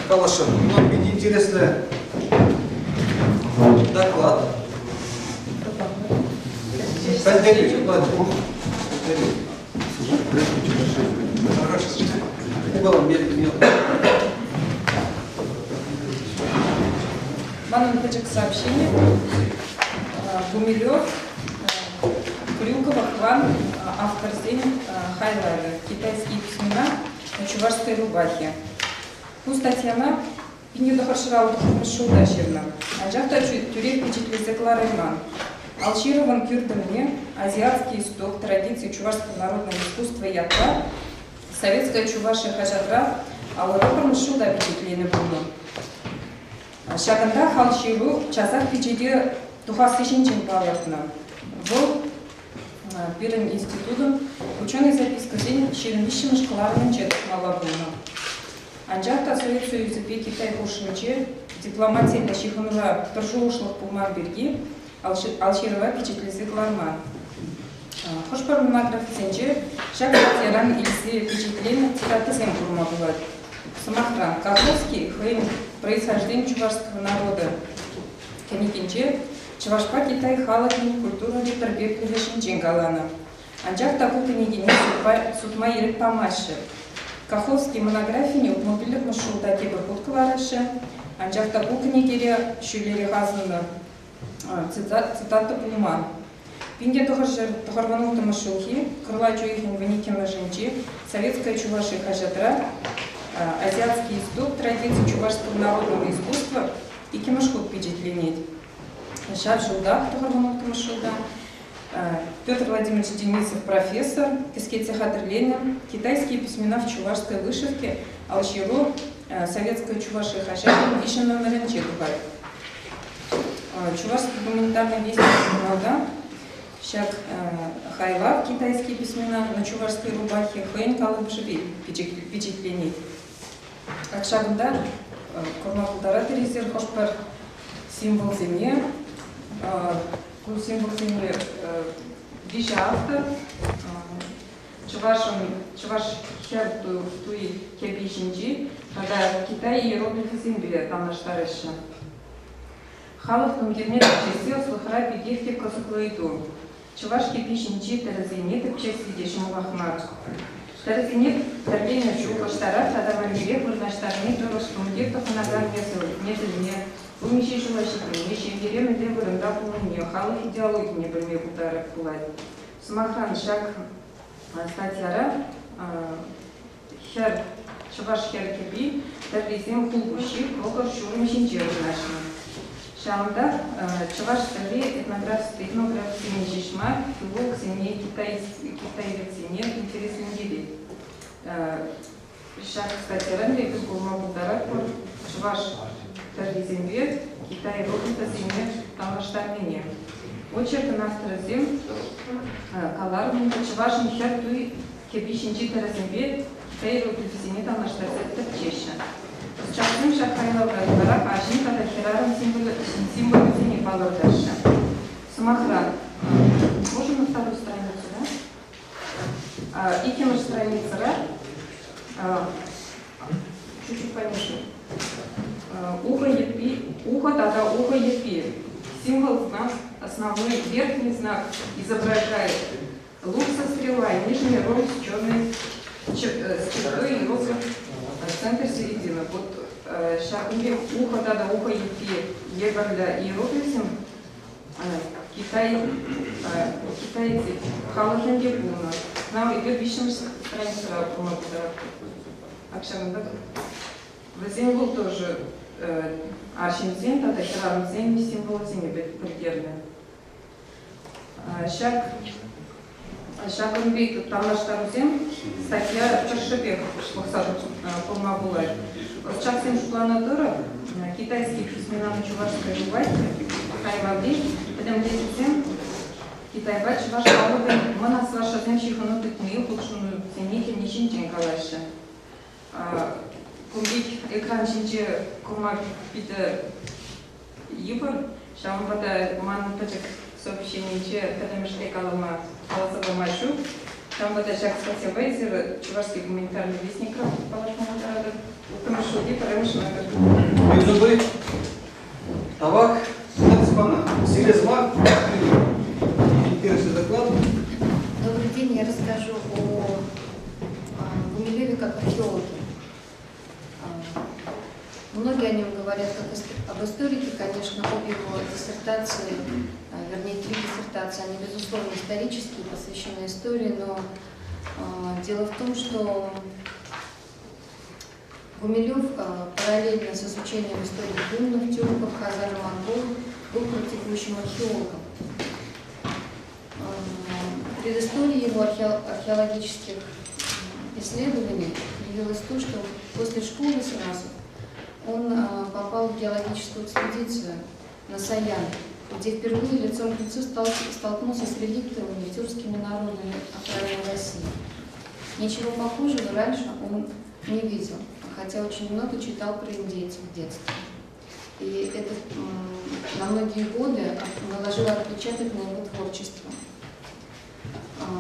каласшӑн. Унӑн питӗ интереслӗ доклад. Пӗлтерӳ, пӗлтерӳ. Манӑн пӗчӗк сообщени. Гумилев, Крюкова, Хван авторсен хайлавӗ «Китайские письмена на чувашской рубахе». Ку статьяна 1960 ҫулта ҫырнӑ, анчах та тӳрех пичетлесе кӑларайман. Алҫырӑвӑн кӳртӗмне «Азиатский исток традиции чувашского народного искусства» ятпа «Советская Чувашия» хаҫатра 59 ҫулта пичетленӗ пулнӑ. Ҫакӑнта халҫыру часах пичете тухасси ҫинчен палӑртнӑ. Вӑл пирӗн институтӑн ученӑй запискӑсен 23-мӗш кӑларӑмӗнче тухмалла пулнӑ. Анчах та Совет Союзӗпе Китай хушшинче дипломатиллӗ ҫыхӑнура пӗр шухӑшлӑх пулман пирки алҫырӑва пичетлесе кӑларман. Хӑш-пӗр монографисенче ҫак статьяран илсе пичетленӗ цитатӑсем курма пулать. Сӑмахран, Козловский хӑйӗн «Происхождение чувашского народа» кӗнекинче чӑвашпа китай халӑхӗн культурӑри пӗрпеклӗхӗ ҫинчен каланӑ. Анчах та ку кӗнекене сутма ирӗк памаҫҫӗ. Каховский монографине 65-мӗш ҫулта тепӗр хут кӑлараҫҫӗ, анчах та ку кӗнекере ҫӳлерех асӑннӑ цитата пулман. 1996 ҫулхи кӑрлач уйӑхӗн вуниккӗмӗшӗнчи «Советская Чувашия» хаҫатра «Азиатский исток традиций чувашского народного искусства» иккӗмӗш хут пичетленет. Ҫав ҫултах, 96-мӗш ҫулта, Петр Владимирович Денисов профессор кӗскетсе хатӗрленӗ «Китайские письмена в чувашской вышивке» алҫыру «Советская Чувашия» хаҫатӑн виҫӗ номерӗнче тухать. Чувашский гуманитарный вестник журналта ҫак хайлав «Китайские письмена на чувашской рубахе» хӑйӗн калӑпӑшӗпе пичетленет. Так ҫакӑнта курма пултаратӑр эсир хӑш-пӗр символсене. Ку символсене виҫӗ автор чӑвашӑн чӑваш хӗр туй кӗпи ҫинчи тата Китай иероглифӗсемпе танлаштараҫҫӗ. Халӑх тумтирне тӗпчесси ӑслӑхра питех те кӑсӑклӑ ыйту. Чӑваш кӗпи ҫинчи тӗрӗсене тӗпчесси те ҫӑмӑлах мар. Тӗрӗсене тӗрленӗ чух ӑҫтарах тата мӗнлерех вырнаҫтарни тӑрӑш тумтир тӑхӑнакан несӗлне, ку миҫе ҫула ҫитнине, ҫемьере мӗнле вырӑнта пулнине, халӑх идеологине пӗлме пултарать пулать. Сӑмахран, ҫак статьяра хӗр чӑваш хӗр кӗпи тӗррисем хулпуҫҫи кӑкӑр ҫурӑм ҫинче вырнаҫнӑ. Ҫавӑнтах чӑваш тӗрри этнографсене ҫеҫ мар, филологсене, китаеведсене интереслентерет. Ҫак статьяран та эпир курма пултаратпӑр чӑваш тӗррисемпе Китай роботӗсене танлаштарнине. Очеркӑн авторӗсем каларӑм ӗнтӗ, чӑвашӑн хӗр туй кӗпи ҫинчи тӗрӗсемпе Китай иероглифӗсене танлаштарса тӗпчеҫҫӗ. Ӑсчахсем ҫак хайлавра ытларах арҫын тата хӗрарӑм символӗсене палӑртаҫҫӗ. Сӑмахран, можем на вторую страницу, да? Иккӗмӗш страницӑра чуть-чуть пониже. Ухӑ йӗппи, ухӑ тата ухӑ йӗппи. Символ знак, основной верхний знак изображает лук со стрелой, нижний ромб с черной с чертой иероглиф центр середины. Вот ҫакӑн пек ухӑ тата ухӑ йӗппи евӗрлӗ иероглифсем Китай, китайцы халӑхӗн те пулнӑ. Нам эпир виҫҫӗмӗш страницӑра пулма пултаратпӑр. Ак ҫавӑнта вӗсен вӑл тоже арҫынсен тата хӗрарӑмсен символӗсене пӗлтернӗ. Ҫак ҫакӑн пек танлаштарусем статья тӑршшӗпех пӑхса пӑхма пулать. Ӑсчахсем шутланӑ тӑрӑх, китайский письмена на чувашской жвачке хайлаври пӗтӗмлетӳсем Китайпа чӑваш халӑхӗн мӑн аслашшӗсем ҫыхӑну тытни хутшӑнусене кӗни ҫинчен калаҫҫӗ. Кун пек экран ҫинче курма питӗ йывӑр. Ҫавӑнпа та ман пӗчӗк сообщенинче пӗтӗмӗшле калама, каласа пама ҫук. Ҫавӑнпа та ҫак статьяпа эсир Чувашский гуманитарный вестникра паллашма пултаратӑр. Улттӑмӗш ҫулхи пӗрремӗш номер. Ыйту Тавах, Светлана, сире сӑмах. Интересный доклад. Добрый день, я расскажу о Гумилеве как археологе. Многие о нем говорят как об историке, конечно, обе его диссертации, вернее, три диссертации, они, безусловно, исторические, посвящены истории, но дело в том, что Гумилев параллельно с изучением истории гуннов, тюрков, хазар и монголов был практикующим археологом. Предыстория его археологических исследований явилась то, что после школы сразу он попал в геологическую экспедицию на Саян, где впервые лицом к лицу столкнулся с реликтовыми тюркскими народами окраин России. Ничего похожего раньше он не видел, хотя очень много читал про индейцев в детстве. И это на многие годы наложило отпечаток на его творчество.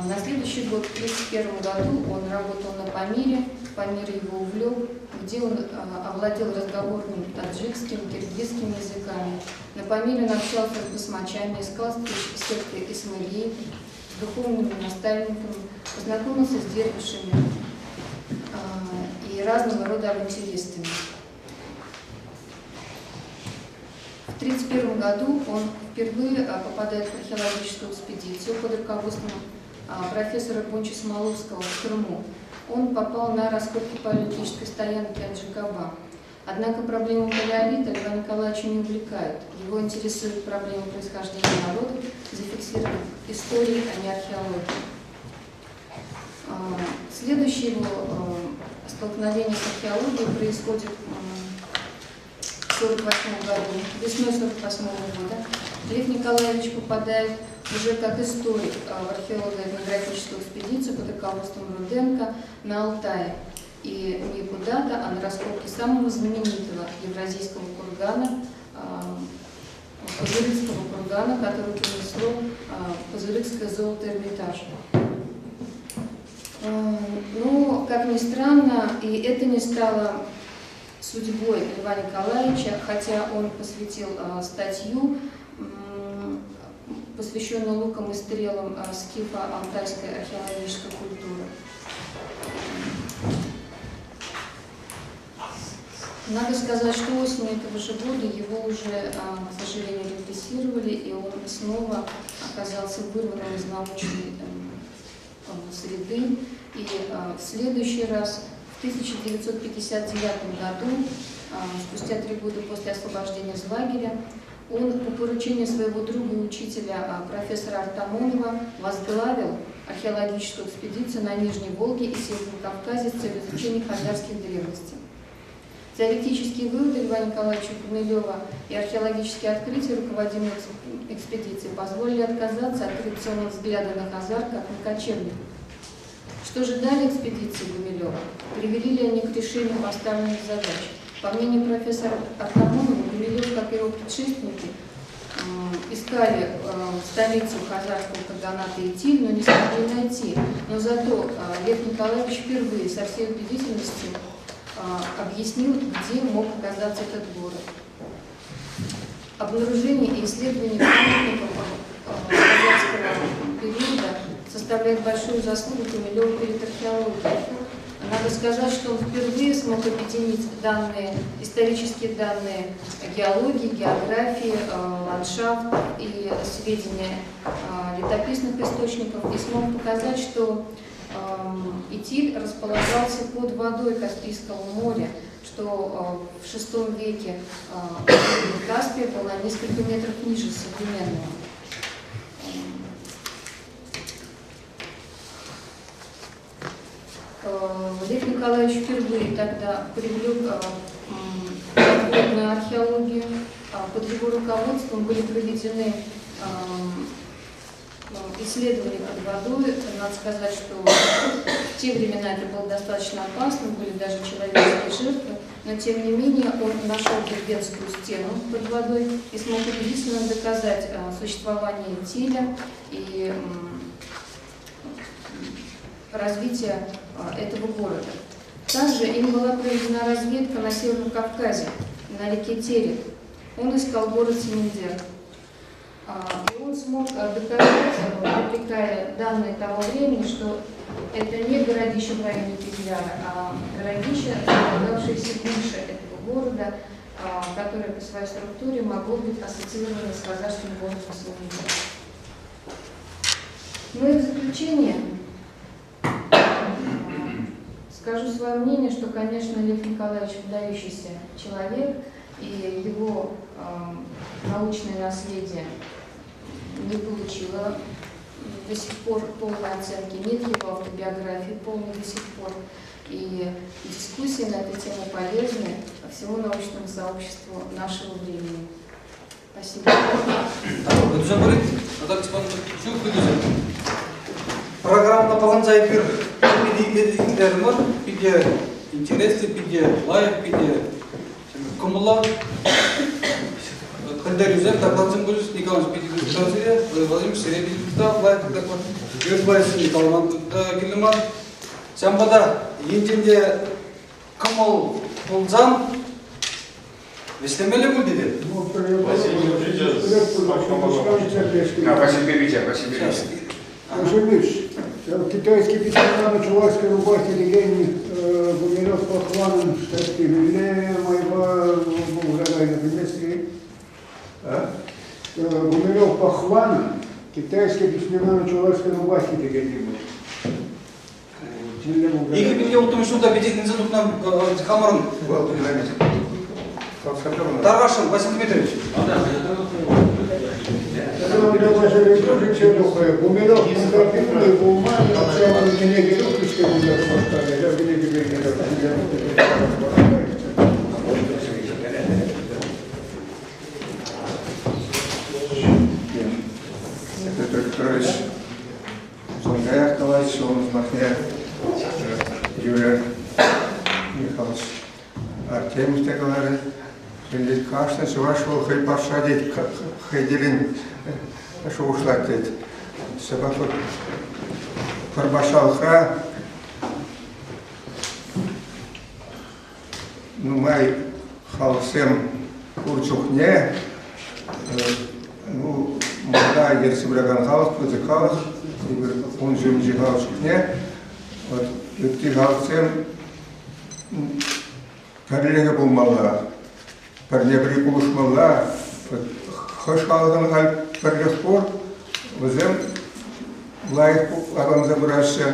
На следующий год, в 1931 году, он работал на Памире, Памир его увлек, где он овладел разговорным таджикским, киргизским языками. На Памире он общался с басмачами, искал секты Исмаилии, с духовными наставниками, познакомился с дервишами и разного рода авантюристами. В 1931 году он впервые попадает в археологическую экспедицию под руководством профессора Бонча Смоловского в Крыму. Он попал на раскопки палеолитической стоянки Аджикаба. Однако проблема палеолита Льва Николаевича не увлекает. Его интересует проблема происхождения народов, зафиксированных историей, а не археологией. Следующее его столкновение с археологией происходит в 1948 году. Весной 1948 года Лев Николаевич попадает уже как историк в археолого-этнографическую экспедицию под руководством Руденко на Алтае. И не куда-то, а на раскопки самого знаменитого евразийского кургана, Пазырыкского кургана, который принесло Пазырыкское золото Эрмитажу. Ну, как ни странно, и это не стало судьбой Льва Николаевича, хотя он посвятил статью, посвященную лукам и стрелам скифа алтайской археологической культуры. Надо сказать, что осенью этого же года его уже, к сожалению, репрессировали, и он снова оказался вырванным из научной среды. И в следующий раз, в 1959 году, спустя три года после освобождения из лагеря, он по поручению своего друга и учителя профессора Артамонова возглавил археологическую экспедицию на Нижней Волге и Северном Кавказе с целью изучения хазарских древностей. Теоретические выводы Льва Николаевича Гумилева и археологические открытия руководимой экспедиции позволили отказаться от традиционного взгляда на хазар как на кочевников. Что же дали экспедиции Гумилева? Привели ли они к решению поставленных задач? По мнению профессора Артамонова, Гумилев, как и его предшественники, искали столицу хазарского каганата Итиль, но не смогли найти. Но зато Лев Николаевич впервые со всей убедительностью объяснил, где мог оказаться этот город. Обнаружение и исследование памятников хазарского периода составляет большую заслугу Гумилева перед археологией. Надо сказать, что он впервые смог объединить данные, исторические данные геологии, географии, ландшафт и сведения летописных источников и смог показать, что Итиль располагался под водой Каспийского моря, что в VI веке Каспия была несколько метров ниже современного. Лев Николаевич впервые тогда привлек подводную археологию. Под его руководством были проведены исследования под водой. Надо сказать, что в те времена это было достаточно опасно, были даже человеческие жертвы, но тем не менее он нашел Дербентскую стену под водой и смог убедительно доказать существование Итиля и развитие этого города. Также им была проведена разведка на Северном Кавказе, на реке Терек. Он искал город Семендер. И он смог доказать, привлекая данные того времени, что это не городище в районе Кизляра, а городище, располагавшееся выше этого города, которое по своей структуре могло быть ассоциировано с хазарским городом Семендер. Ну и в заключение скажу свое мнение, что, конечно, Лев Николаевич выдающийся человек, и его научное наследие не получило до сих пор полной оценки, нет его автобиографии полной до сих пор. И дискуссии на эту тему полезны всему научному сообществу нашего времени. Спасибо. Программа пӑхӑнса эпир илтерӗмӗр, питӗ интереслӗ, питӗ лайӑх, питӗ кӑмӑллӑ. Пӗлтерӳсем, докладсем пулчӗҫ. Николай питӗ сире, Владимир сире питӗ лайӑх доклад. Юрий Борисович калама кирлӗ мар. Ҫавӑнпа та енчен те кӑмӑл пулсан вӗҫлемелле пуль тетӗп. Василий Витя, Василий Витя. Василий китайский письмена на чувашской рубахе деген Гумилев Пахванын штативиле моего вместе. Гумилев Пахванын китайский письмена на чувашской рубахе деген Икӗ пинте улттӑмӗш ҫулта пичетленсе тухнӑ хамӑрӑн Тархасшӑн, Василий Дмитриевич. Гумилев мунта пулман, кӗнеке Петр Петрович Сонгаях калать, он сӑмахне Юрий Михайлович Артемьев те каларӗ. Тет, кашни чӑваш вӑл хӑй патша тет, хӑй тӗллӗн шухӑшлать тет. Ҫапах вот пӗр патшалӑхра нумай халӑхсем пур чухне ну, малта ертсе пыракан халӑх, пысӑк халӑх, ун ҫумӗнчи халӑх чухне вот ытти халӑхсем пӗрлӗхӗ пулмалла, пӗрне-пӗри пулӑшмалла. Хӑш халӑхӑн халь пӗрлӗх пур, вӗсем лайӑх аталанса пыраҫҫӗ.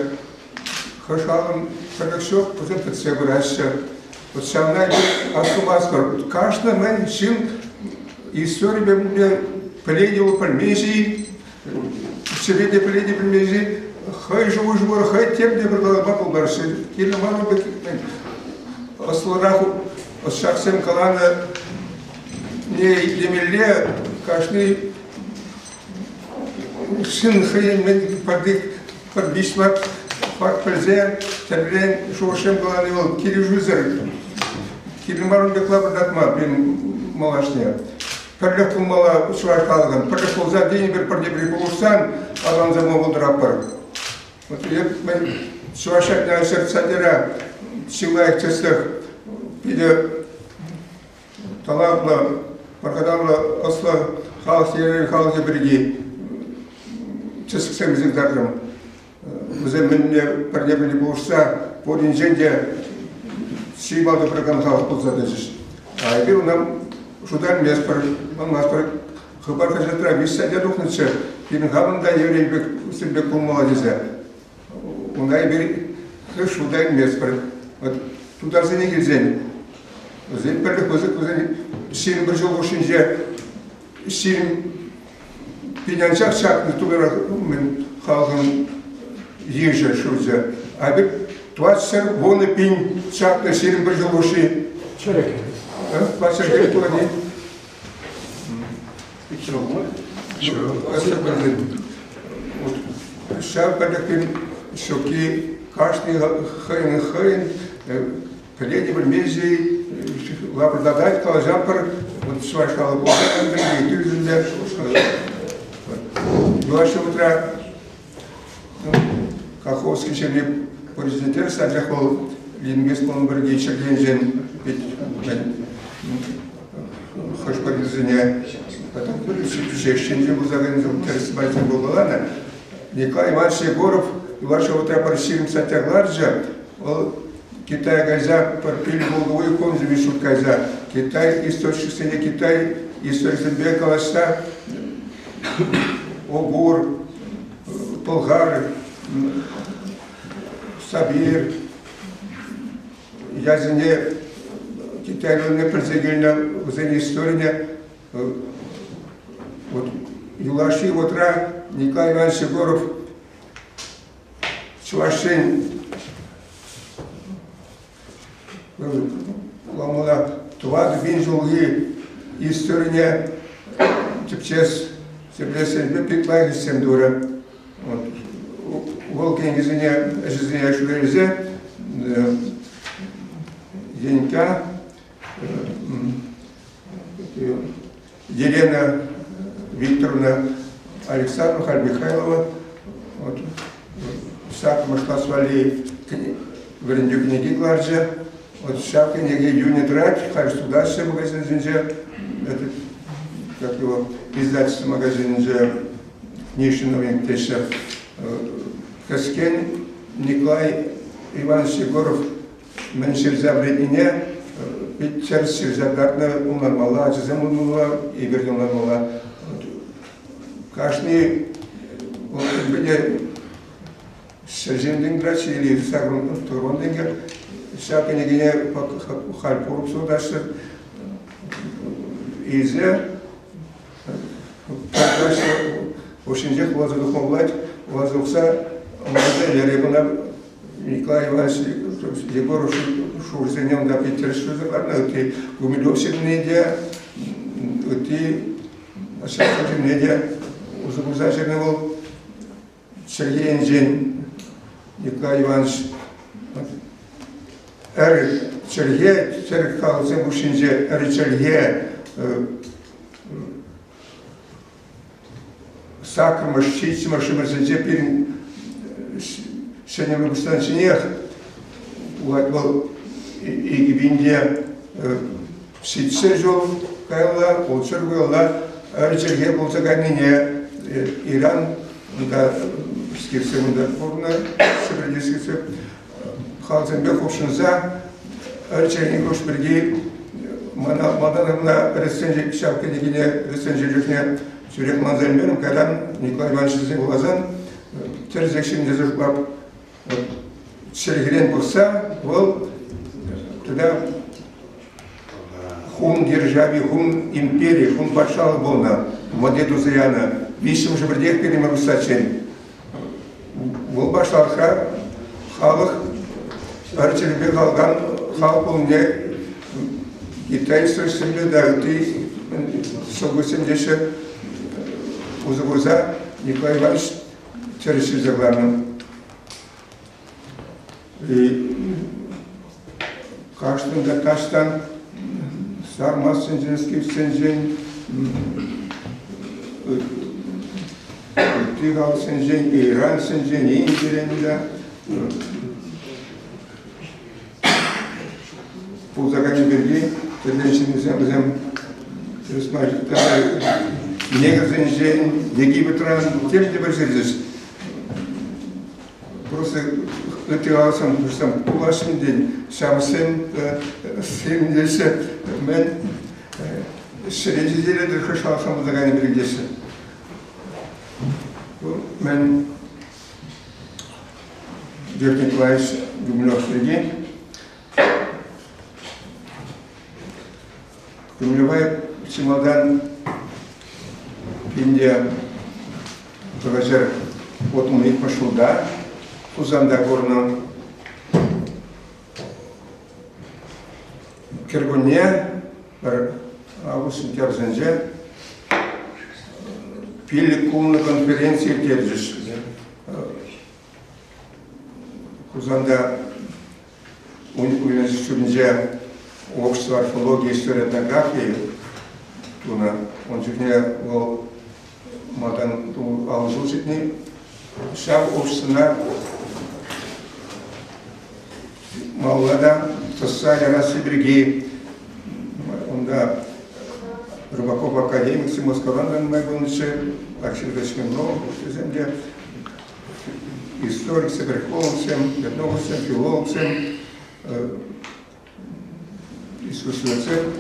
Хӑш халӑхӑн пӗрлӗх ҫук, вӗсем пӗтсе пыраҫҫӗ. Вот ҫавна астумастпӑр. Кашни мӗн ҫын историпе пӗлет вӑл пӗлмест-и, чӗре те пӗлет те пӗлмест-и, хӑй шухӑшӗ пур, хӑй тем те пӗр калама пултараҫҫӗ. Кирлӗ мар ун пек ӑслӑрах ӑсчахсем каланӑ не итлемелле, кашни ҫын хӑйӗн мӗн пӗр виҫ факт пӗлсе тӗрлӗрен шухӑшсем калани вӑл килӗшӳсӗр. Кирлӗ мар ун пек лапӑртатма пирӗн малашне. Пӗрлӗх пулмалла чӑваш халӑхӑн. Пӗрлӗх пулса тенӗ пек пӗрне-пӗри пулӑшсан аталанса пултаратпӑр. Вот эп чӑваш ятне сертсатера чи лайӑх тӗслӗх питӗ талантлӑ, пархатарлӑ, ӑслӑ халӑх халӑхӗ пирки тӗслӗхсем илсе кӑтартрӑм. Вӗсем мӗнле пӗрне-пӗри пулӑшса пуринчен те чи малтан пыракан халӑх пулса тӑчӗҫ. А эпир ӑна шута илместпӗр, манмастпӑр. Хыпар хаҫатра виҫ статья тухнӑччӗ, пирӗн хамӑн та еврей пек, пек пулмалла тесе. Унта эпир шута илместпӗр. Вот тутарсене килсен, вӗсен пӗрлӗх пысӑк, вӗсен 21 ҫул хушшинче 20 пин анчах чакнӑ тутар халӑхӑн йышӗ шучӗ. А эпир 410 пин чакнӑ 21 ҫул хушши. Чӗрӗк. 400 пулать. Ҫав пӗрлӗхпе ҫукки кашни хӑйӗн хӑйӗн пӗлет пӗлмест-и, лапӑртатать, калаҫатпӑр. Вот чӑваш халӑх пулсан Юлашки вӑхӑтра Каховский ҫемье президент, анчах вӑл лингвист пулнӑ пирки ҫӗртенчен хӑш-пӗрисене ҫеҫ пулса кайнисем тӗрӗс майсем пулкаланӑ. Николай Иванович Егоров юлашки вӑхӑтра пӗр 20 статья кӑларчӗ. Вӑл Китая кайса пӗр пилӗк-ултӑ уйӑх кунсем ҫурт кайса Китай источниксене Китай историксемпе калаҫса Огур, Пӑлхар, Сабир ячӗсене Китайран пӗлсе килнӗ, вӗсен историне вот юлашки вӑхӑтра Николай Иванович Егоров чӑвашсен Ламана 4000 ҫулхи историне тӗпчес тӗпчес пит лайӑх ӗҫсем турӗ. Вӑл кӗнекесене ӗҫӗсене ҫӳресе Енька Елена Викторовна Александровна Михайлова вот, ҫак класс валли вӗрентӳ кӗнеки кӑларчӗ. Вот ҫак кӗнеке июне тӑрать, халь сутаҫҫӗ магазинсенче, этот, как его, издательство магазинӗнче книжный теҫҫӗ. Кӗскен Николай Иванович Егоров мӗн ҫырса вӗрентнине пит тӗрӗс ҫырса кӑтартнӑ, ӑнланмалла, ачасем ӑнланмалла, эпир те ӑнланмалла. Кашни вӑл ҫӗрсем тӑраҫҫӗ или сакӑр тенкӗ ҫак кӗнекене халь пур сутаҫҫӗ. Илсе хушшинчех вуласа тухма пулать. Вуласа тухса ӑнланса илер. Кунта Николай Иванович Егоров шухӑшӗсене унта пит тӗрӗс ҫырса кӑларнӑ. Ытти Гумилев ҫырнине те, ытти ҫырнине те усӑ курса ҫырнӑ вӑл. Чӗлхе енчен Николай Иванович ӗр чӗлхе, тӗрӗк халӑхсем хушшинче ӗр чӗлхе саккӑрмӗш, ҫиччӗмӗш ӗмӗрсенче пирӗн ҫӗнӗ пуҫланчченех пулать вӑл 2007 ҫул каялла, ултҫӗр каялла ӗр чӗлхе пулса кайнине Иран унта скифсем унта пурӑннӑ, Ҫӗпӗрти скифсем халӑхсемпе хутшӑнса ӗр чӗлхе хӑш пирки мана малтан ӑна рецензи ҫав кӗнекене рецензи чухне. Тӳрех манса илмерӗм, кайран Николай Иванович тесе вуласан тӗрӗсех ҫын тесе шутлап. Чӗлхерен пӑхса вӑл тата Хун держави, Хун импери, Хун патшалӑх пулнӑ, моде туса янӑ. Виҫҫӗмӗш ӗмӗртех пирӗн пуҫсаччен. Вӑл патшалӑхра халӑх пӗр чӗлхепе калакан халӑх пулнине Китай историксемпе тата ытти ҫӑлкуҫсем теҫҫӗ усӑ курса Николай Иванович тӗрӗс ҫырса кӑларнӑ. Кашнин те таҫтан сармассенчен, скифсенчен, ытти халӑхсенчен, ирансенчен, Индирен те пулса кайнӑ пирки тӗрлӗ ҫыннисем вӗсем тӗрӗс мар негрсенчен, Египетран тем те пӗр ҫырчӗҫ. Просто ытти халӑхсем пуҫсам пуласшӑн тен, ҫавсем сирӗн мӗн ҫӗре ҫитеретӗр хӑш халӑхсем пулса кайнӑ пирки теҫҫӗ. Мӗн Лев Николаевич Гумилев пирки. Гумилева чи малтан пинте тӑвӑҫӑр 62 ҫулта Хусанта курнӑ. Кӗркунне пӗр август-сентябрьсенче 5 кунлӑ конференци ирттерчӗҫ. Хусанта университет ҫумӗнче общество археологи истори этнографии тунӑ. Ун чухне вӑл малтан 50 ҫул ҫитни. Ҫав обществӑна малалла та тӑсса ярасси пирки унта Рыбаков академиксем Мускавран та нумай пулнӑччӗ, Архив Смирнов вӗсем те историксем, археологсем, этнографсем, филологсем, искусствоведсем.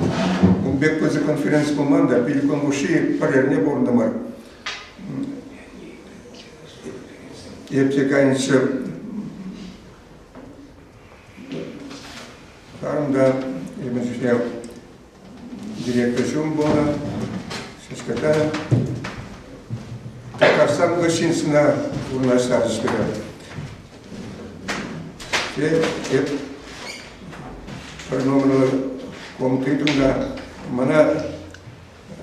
Ун пек пысӑк конференци пулман та, 5 кун хушши пӗр эрне пурӑнтӑмӑр. Эп те кайнӑччӗ. Харӑм та эпӗ чухне директор ҫум пулнӑ, секретарь. Татарстан гостиницӑна вырнаҫтарчӗҫ пире. Те эп пӗр номерлӗ комната ыйтрӑм та мана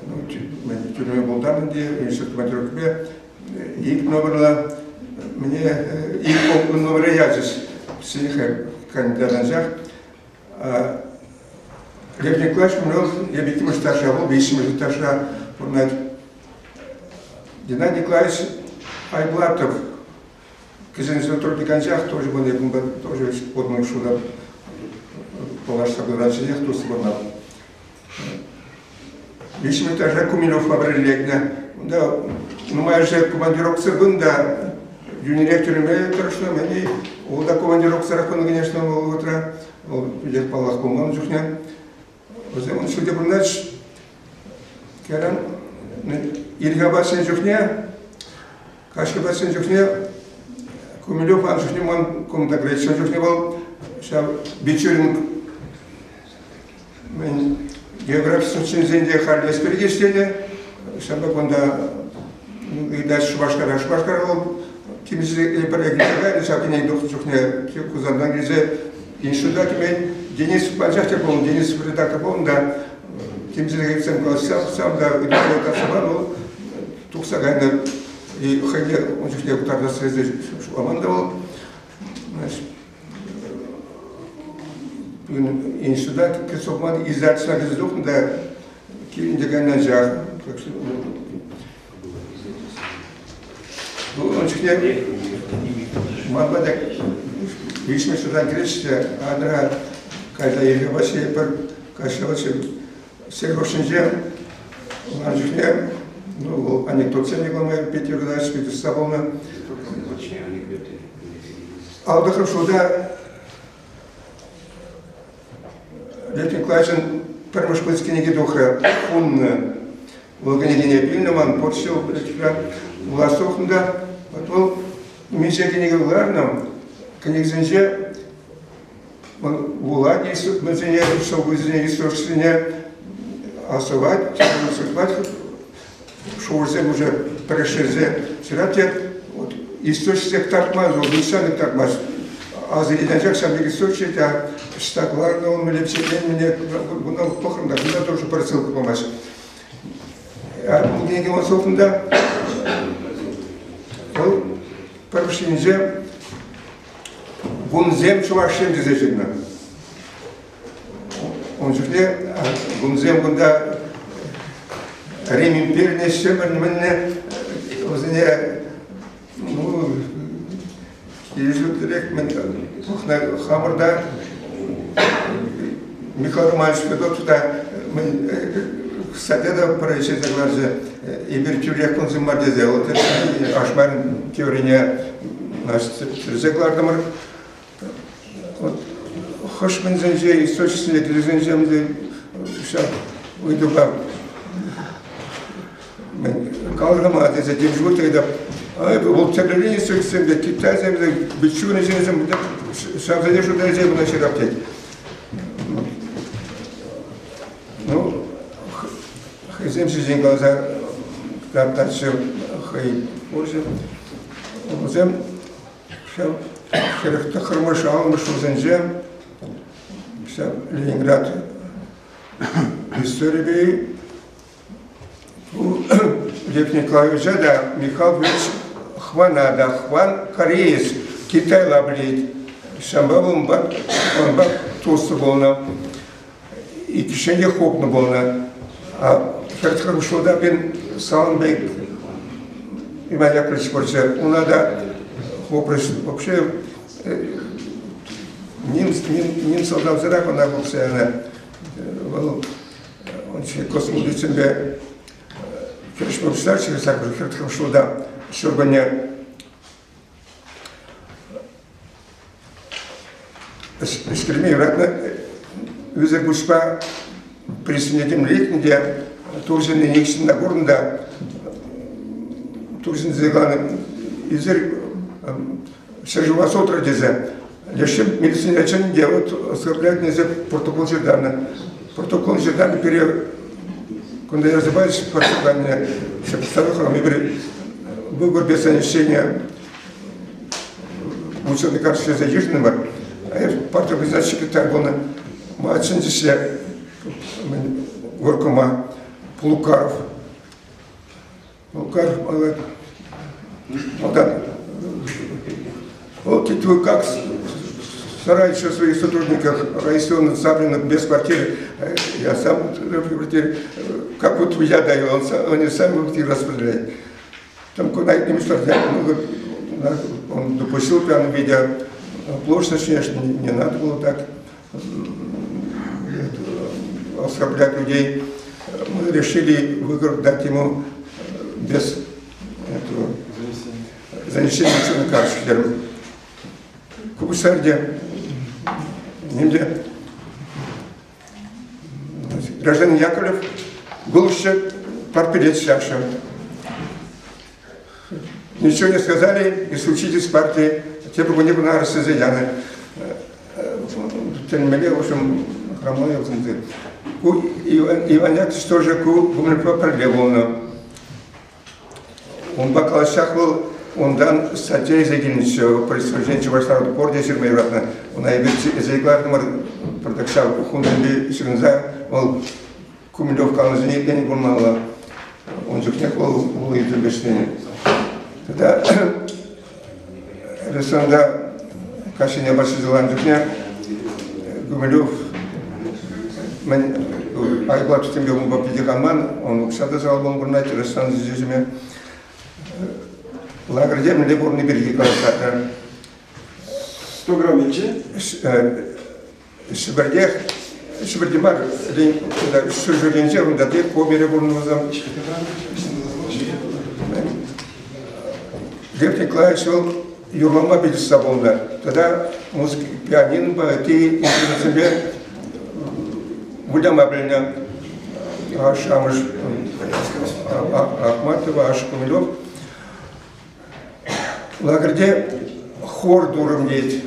ну, тюрьме пултарнӑ те, институт командировкипе ик номерлӗ мне ик номере ячӗҫ. Психо кандидат анчах. Лев Николаевич Муров эпӗ иккӗмӗш этажра, вӑл виҫҫӗмӗш этажра пурӑнать. Геннадий Николаевич Айблатов кӗҫӗн сотрудник анчах тоже вӑл эпӗ тоже одной шула паллашса пыратчӗ, туслӑ пурӑнать. Виҫҫӗмӗш этажра Кумилевпа пӗрле лекнӗ. Унта нумайӑшӗ командировкӑсӑр пынӑ та йӳнӗрех тӳлеме тӑрӑшнӑ. Мӗн ол та командировкӑсӑрах пынӑ, конечно, вӑл вӑхӑтра. Вӑл питех паллах пулман чухне. Вӗсем ун ҫӳлте пурӑнатчӗҫ. Кайран ирхи апатсен чухне, каҫхи апатсен чухне Кумилев ан чухне ман комната кӗрет. Ҫав чухне вӑл ҫав Бичурин Мӗн географи соцсетьсенче халь эсперте ӗҫленӗ. Ҫапах кунта ыйтать Шупашкара. Шупашкар вӑл темиҫе пӗрре килсе кайнӑ ҫав кӗнеке тухнӑ чухне Хусантан килсе института кӗмен. Денис анчах та пулнӑ, Денис редактор пулнӑ та темиҫе сехетсем калаҫса сам та ыйтусене татса панӑ, вӑл тухса кайнӑ. И хӑйне ун чухне кӑтартас тесе шутламан та вӑл. Значит, Института кӗрсе тухман, издательство кӗрсе тухнӑ та килнӗ кайнӑ анчах. Ун чухне манпа та виҫҫӗмӗш ҫултан кӗретчӗ те, Андра кайса Ельгапа пӗр каҫхи сӗр хушшинче ун чухне ну, вӑл анекдотсем те калама питӗ юрататчӗ, питӗ ӑста пулнӑ. Алтӑхрӑм шута Лев Николаевичӑн пӗрремӗш пысӑк кӗнеки тухрӗ, Хуннӑ. Вӑл кӗнекене пӳлнӗ ман почта вулас тухнӑ та вот вӑл миҫе кӗнеке кӑларнӑ, кӗнекесенче вӑл вулать мӗнсене, ҫӑлкуҫсене, источниксене асӑвать, сыхлать, шухӑшсем уже пӗрӗштерсе ҫырать те вот источник кӑтартмасть, вӑл нихҫан кӑтартмасть. Аса илнӗ ҫав пек источник та ӑҫта кӑларнӑ, ун мӗнле пичетленнине куна пӑхрӑм та, кунта тоже пӗр ссылка памасть. Кӗнеке вӑл сылтӑнта вӑл пӗр вӗҫӗнче гунсем чӑвашсем тесе ҫырнӑ. Ун чухне гунсем кунта Рим империне ҫӗмӗрнӗ вӗсене ну, килӗшӳллӗрех мӗн пӑхнӑ хамӑр та Михаил Романович Федотов та мӗн статья та пӗр ӗҫе кӑларчӗ эпир тӳрех кунсем мар тесе вот Ашмарин теорине тӗрсе кӑлартӑмӑр. Вот хӑш мӗнсенче источниксене тӗрӗсенче ҫак ыйтупа калӑрма тесе тем ҫул тытӑп. Вӑл тӗрлӗрен источниксем те, китайсем те, бичуринсем те, ҫавсене шута илсе кӑна ҫырап тет. Ну, хӑйсем ҫинчен каласа кӑтартаҫҫӗ хӑй пурҫӑ. Вӗсем ҫав 49-мӗш 50-мӗш ҫулсенче ҫав Ленинград историпе Лев Николаевича та Михаил Федорович Хвана та Хван кореец китайла пӗлет. Ҫавӑнпа вӑл унпа туслӑ пулнӑ. Иккӗшне те хупнӑ пулнӑ. А хӗр ҫулта пин ҫавӑн пек Иван Яковлевич пурччӗ. Уна та хупрӗҫ. Вообще ним, ним, ним сӑлтавсӑрах ӑна хупса янӑ. Вӑл космолетсемпе хирӗҫме пуҫларӗ хӗртхӗм ҫулта ҫуркунне ӗҫкӗлме юратнӑ ӳсӗр пуҫпа пристаньне темлетнӗ те тур ҫынни нихҫан та курнӑ та тур ҫынсене каланӑ ӳсӗр ҫӗршыва сутрӗ тесе. Лешсем милицине чӗннӗ те вот оскорблять тесе протокол ҫыртарнӑ. Протокол ҫыртарнӑ пире кунта ярса пачӗҫ протоколне. Ҫапла эпир выбор без занесения учетный карточкӑсене йышӑннӑ парти организаци секретарь пулнӑ. Ма чӗнчӗҫ горкома Полукаров. Ну, как, вот вы как стараетесь о своих сотрудниках районных Саблиных без квартиры, я сам в квартире, как вот я даю, он, они сами квартиры распределяют. Там куда не ну, он допустил прямо видя оплошность, конечно, не надо было так оскорблять людей. Мы решили выговор дать ему без этого занесения на карточки. Кубысарде, Нимде, гражданин Яковлев был еще партбилет шлявшим. Ничего не сказали, исключить из партии. Те бы не было янӑ. Тӗлӗнмелле, в общем, храмлы ялсенче. Ку Иван Яковлевич тоже ку Гумилевпа пӗрле пулнӑ. Унпа калаҫсах вӑл унтан статья илсе килнӗччӗ, происхождение чӑваш народа пурте ҫырма юратнӑ. Ӑна эпир илсе кӑлартӑмӑр, пӗртак ҫав хунсемпе ҫырӑнса вӑл Кумилев каланисене итленӗ пулмалла. Ун чухнех вӑл ыйту ӗҫленӗ. Тата ресторанда каҫхине апат чухне Гумилев мӗн айӑплав темпе унпа питӗ канман, он укҫа та сахал пурӑнать, ресторан ӗҫӗсене лагерьте мӗнле пурӑнни пирки каласа 100 грамм илчӗ? Ҫӗпӗртех, Ҫӗпӗрте мар, ҫурҫӗртенче унта те Комире пурӑннӑ вӗсем. Лев Николаевич вӑл юрлама питӗ ӑста пулнӑ. Тата музыка пианинопа, ытти инструментсемпе выляма пӗлнӗ. Ашшӗ-амӑш Ахматова, ашшӗ Кумилев. Лагерьте хор турӑм тет.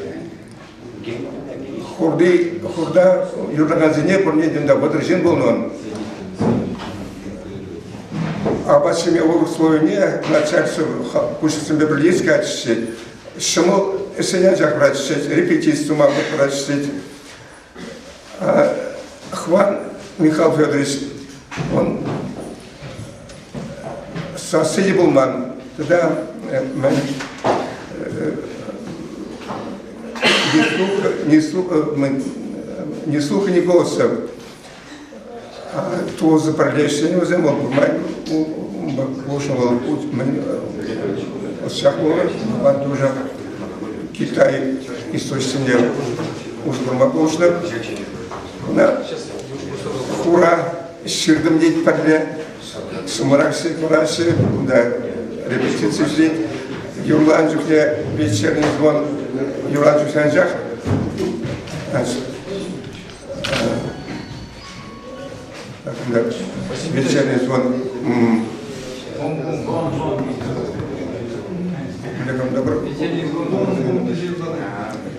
Хурти, хурта юрлакансене пурне те унта 30 ҫын пулнӑ. Апат ҫиме условине начальство пуҫлӑхсемпе пӗрле искать Ҫӑмӑл ӗҫсене анчах пыратчӗ, репетици тума пыратчӗ. Хван Михаил Федорович, он сасси те пулман. Тата мӗн ни слуха, ни голоса. Тулса пӗрлешсен вӗсем вӑл пулӑшнӑ вӑл ӑсчах пулнӑ, тоже Китай источниксене усӑ курма пулӑшнӑ. Ӑна хура ҫыртӑм тет пӗрле, сумрахҫӗ, кураҫҫӗ, унта репетици ӗҫлет. Юрлан чухне вечерний звон юрлан чухне анчах Вечерний звон.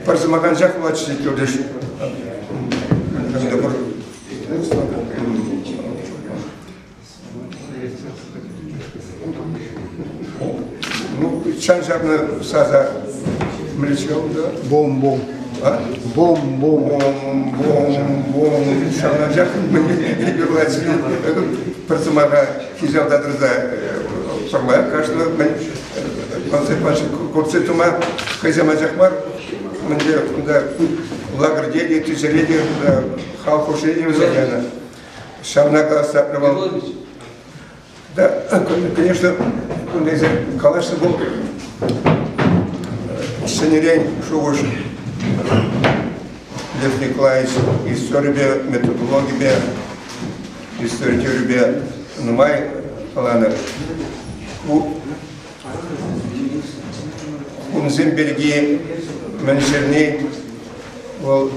Пӗр сӑмах анчах пулать юлташ. Ну, чан ҫапнӑ саса мӗнле унта? Бом-бом. А? Бом-бом. Бом-бом. Ҫавна юрлать. Пӗр сӑмаха хисеп татӑрса пӑрма кашни мӗн концерт концерт тума хӑйсем анчах мар, мӗнле кунта лагерьте те, тӳсере те халӑх хушшине вӗсем янӑ. Ҫавна каласа вӑл Да, конечно, кунтисем калаҫнӑ пул ҫӗнӗрен шухӑш Лев Николаевич историпе, методологипе, истори теорипе нумай каланӑ. Ку кунсем пирки мӗн ҫырни вӑл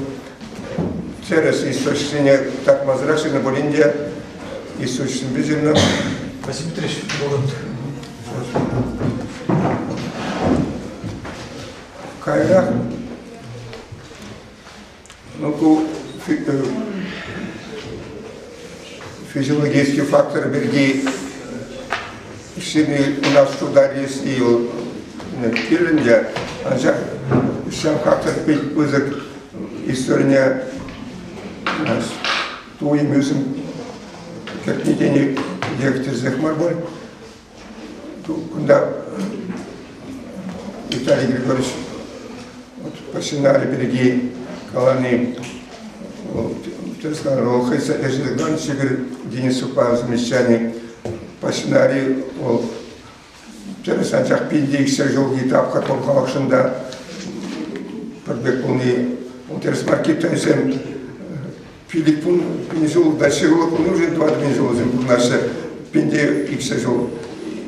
Тӗрӗс источниксене татмасӑрах ҫырнӑ пулин те источниксемпе ҫырнӑ. Василий Дмитриевич, вӑхӑт. Кайрах ну, ку физиологический фактор пирки ҫырни у нас труда если кирлӗ те, анчах ҫав фактор пит пысӑк историне туйӑм ӳсӗм кӗртни тени лектерсех мар пуль. Кунта Виталий Григорьевич вот, пассионари пирки калани тӗрӗс каланӑ, вӑл хӑй ӗҫлекен Игорь Денисовпа замечани пассионари вӑл Тӗрӗс, анчах 1200 ҫулхи тапхӑр пур халӑхшӑн та пӗр пек пулни вӑл тӗрӗс мар. Китайсем 5000 ҫул та ҫырулӑх пулни уже 4000 ҫулсем пурӑнаҫҫӗ. 1200 ҫул.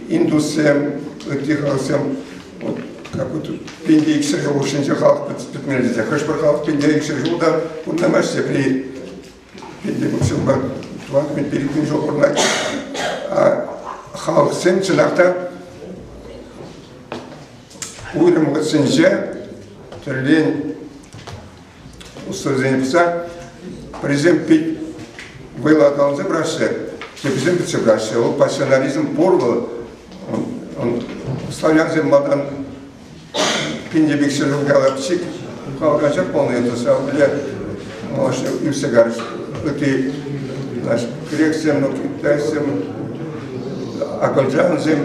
Индуссем, ытти халӑхсем вот как вот 1200 ҫул хушшинче халӑх пӗтмелле тесе. Хӑш-пӗр халӑх 1200 ҫул та пурӑнаймасть, тепри Пин ҫулпа 4 пин ҫул пурӑнать. Халӑхсем чӑнах та уйрӑм вӑхӑтсенче тӗрлӗрен условисене пӑхса пӗрисем пит вӑйлӑ аталанса пыраҫҫӗ, теприсем пӗтсе пыраҫҫӗ. Вӑл пассионаризм пур вӑл. Славянсем малтан Пин пек ҫӗршыв калапчик халӑх полный это самое малашне ӳссе карӗҫ. Ытти значит, грексем, ну, китайцем, акӑлчансем.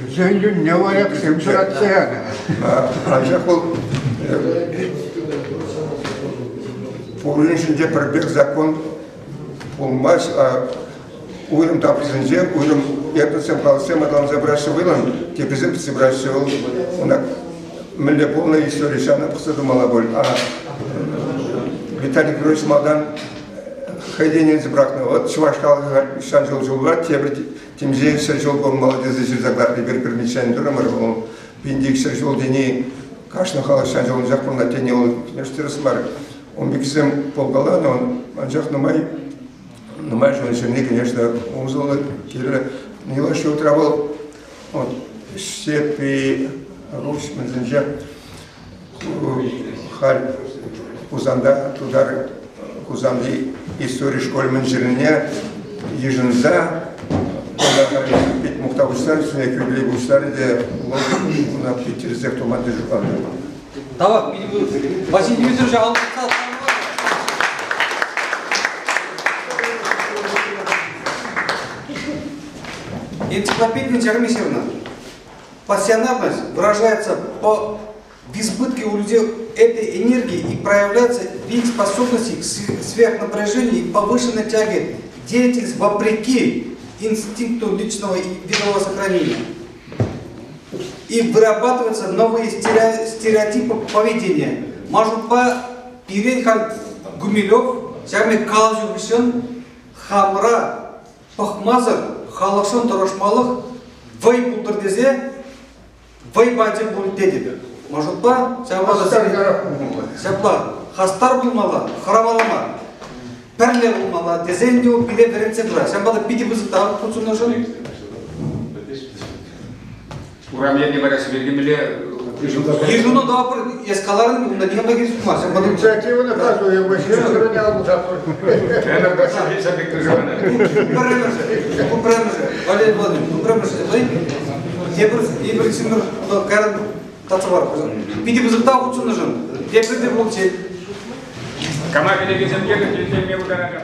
Вӗсен юнне варяксем ҫуратса янӑ. Анчах вӑл пуриншӗн те пӗр пек закон пулмасть, а уйрӑм тапхӑрсенче уйрӑм этносем, халӑхсем аталанса пыраҫҫӗ вӑйлӑн, теприсем пӗтсе пыраҫҫӗ. Вӑл ӑна мӗнле пулнӑ истори ҫавна пӑхса тӑмалла пуль. А Виталий Григорьевич малтан хӑй илсе пӑрахнӑ. Вот чӑваш халӑхӗ ҫан ҫул ҫулла тепӗр темиҫе ҫӗр ҫул пулмалла тесе ҫырса кӑларнӑ эпир пӗр турӑмӑр. Вӑл 1200 ҫул тени кашни халӑх ҫан ҫулӗнчех пурӑнать тени вӑл, конечно, тӗрӗс мар. Ун пеккисем пулкаланӑ, анчах нумай. Нумай ҫул ҫынни, конечно, усӑллӑ, кирлӗ. Юлашки утра вӑл вот, Степи Русь мӗнсенче халь Хусанта тутар Хусанти истори школӗ мӗн ҫырнине йышӑнса пит мухтав пуҫларӗ, сине хӳтӗле пуҫларӗ те вӑл ӑна пит тӗрӗсех тума те шутланӑ. Тавах, Василий Дмитриевич, Энциклопедия Чермисевна. Пассионарность выражается по в избытке у людей этой энергии и проявляется в их способности к сверхнапряжению и повышенной тяге деятельность вопреки инстинкту личного и видового сохранения. И вырабатываются новые стереотипы поведения. Мажутпа пирен халь Гумилев, ҫавӑн калаҫу хыҫҫӑн хамӑра пӑхмасӑр халӑхшӑн тӑрӑшмалӑх вӑй пултӑр тесе вӑй пачӗ пуль тетӗп. Мӑшӑрпа ҫавӑнпа ҫапла хастар пулмалла, хӑрамалла мар. Пӗрле пулмалла тесе ӗнтӗ вӑл пире вӗрентсе пырать. Ҫавӑнпа та питӗ пысӑк тав хутшӑннӑшӑн. Урам енне парас пирки мӗнле Йышӑну тӑватпӑр, эс каларӑн, унта никам та килес мар. Инициативӑна Пӗрремӗшӗ, ку пӗрремӗшӗ, Валерий Владимирович, ку пӗрремӗшӗ. Тепӗр, эпир иксӗмӗр кайран татса парӑпӑр. Питӗ пысӑк тав хутшӑннӑшӑн. Тепӗр те пулчӗ. Кама кӗнекесем кирлӗ, килсе илме пултаратӑр.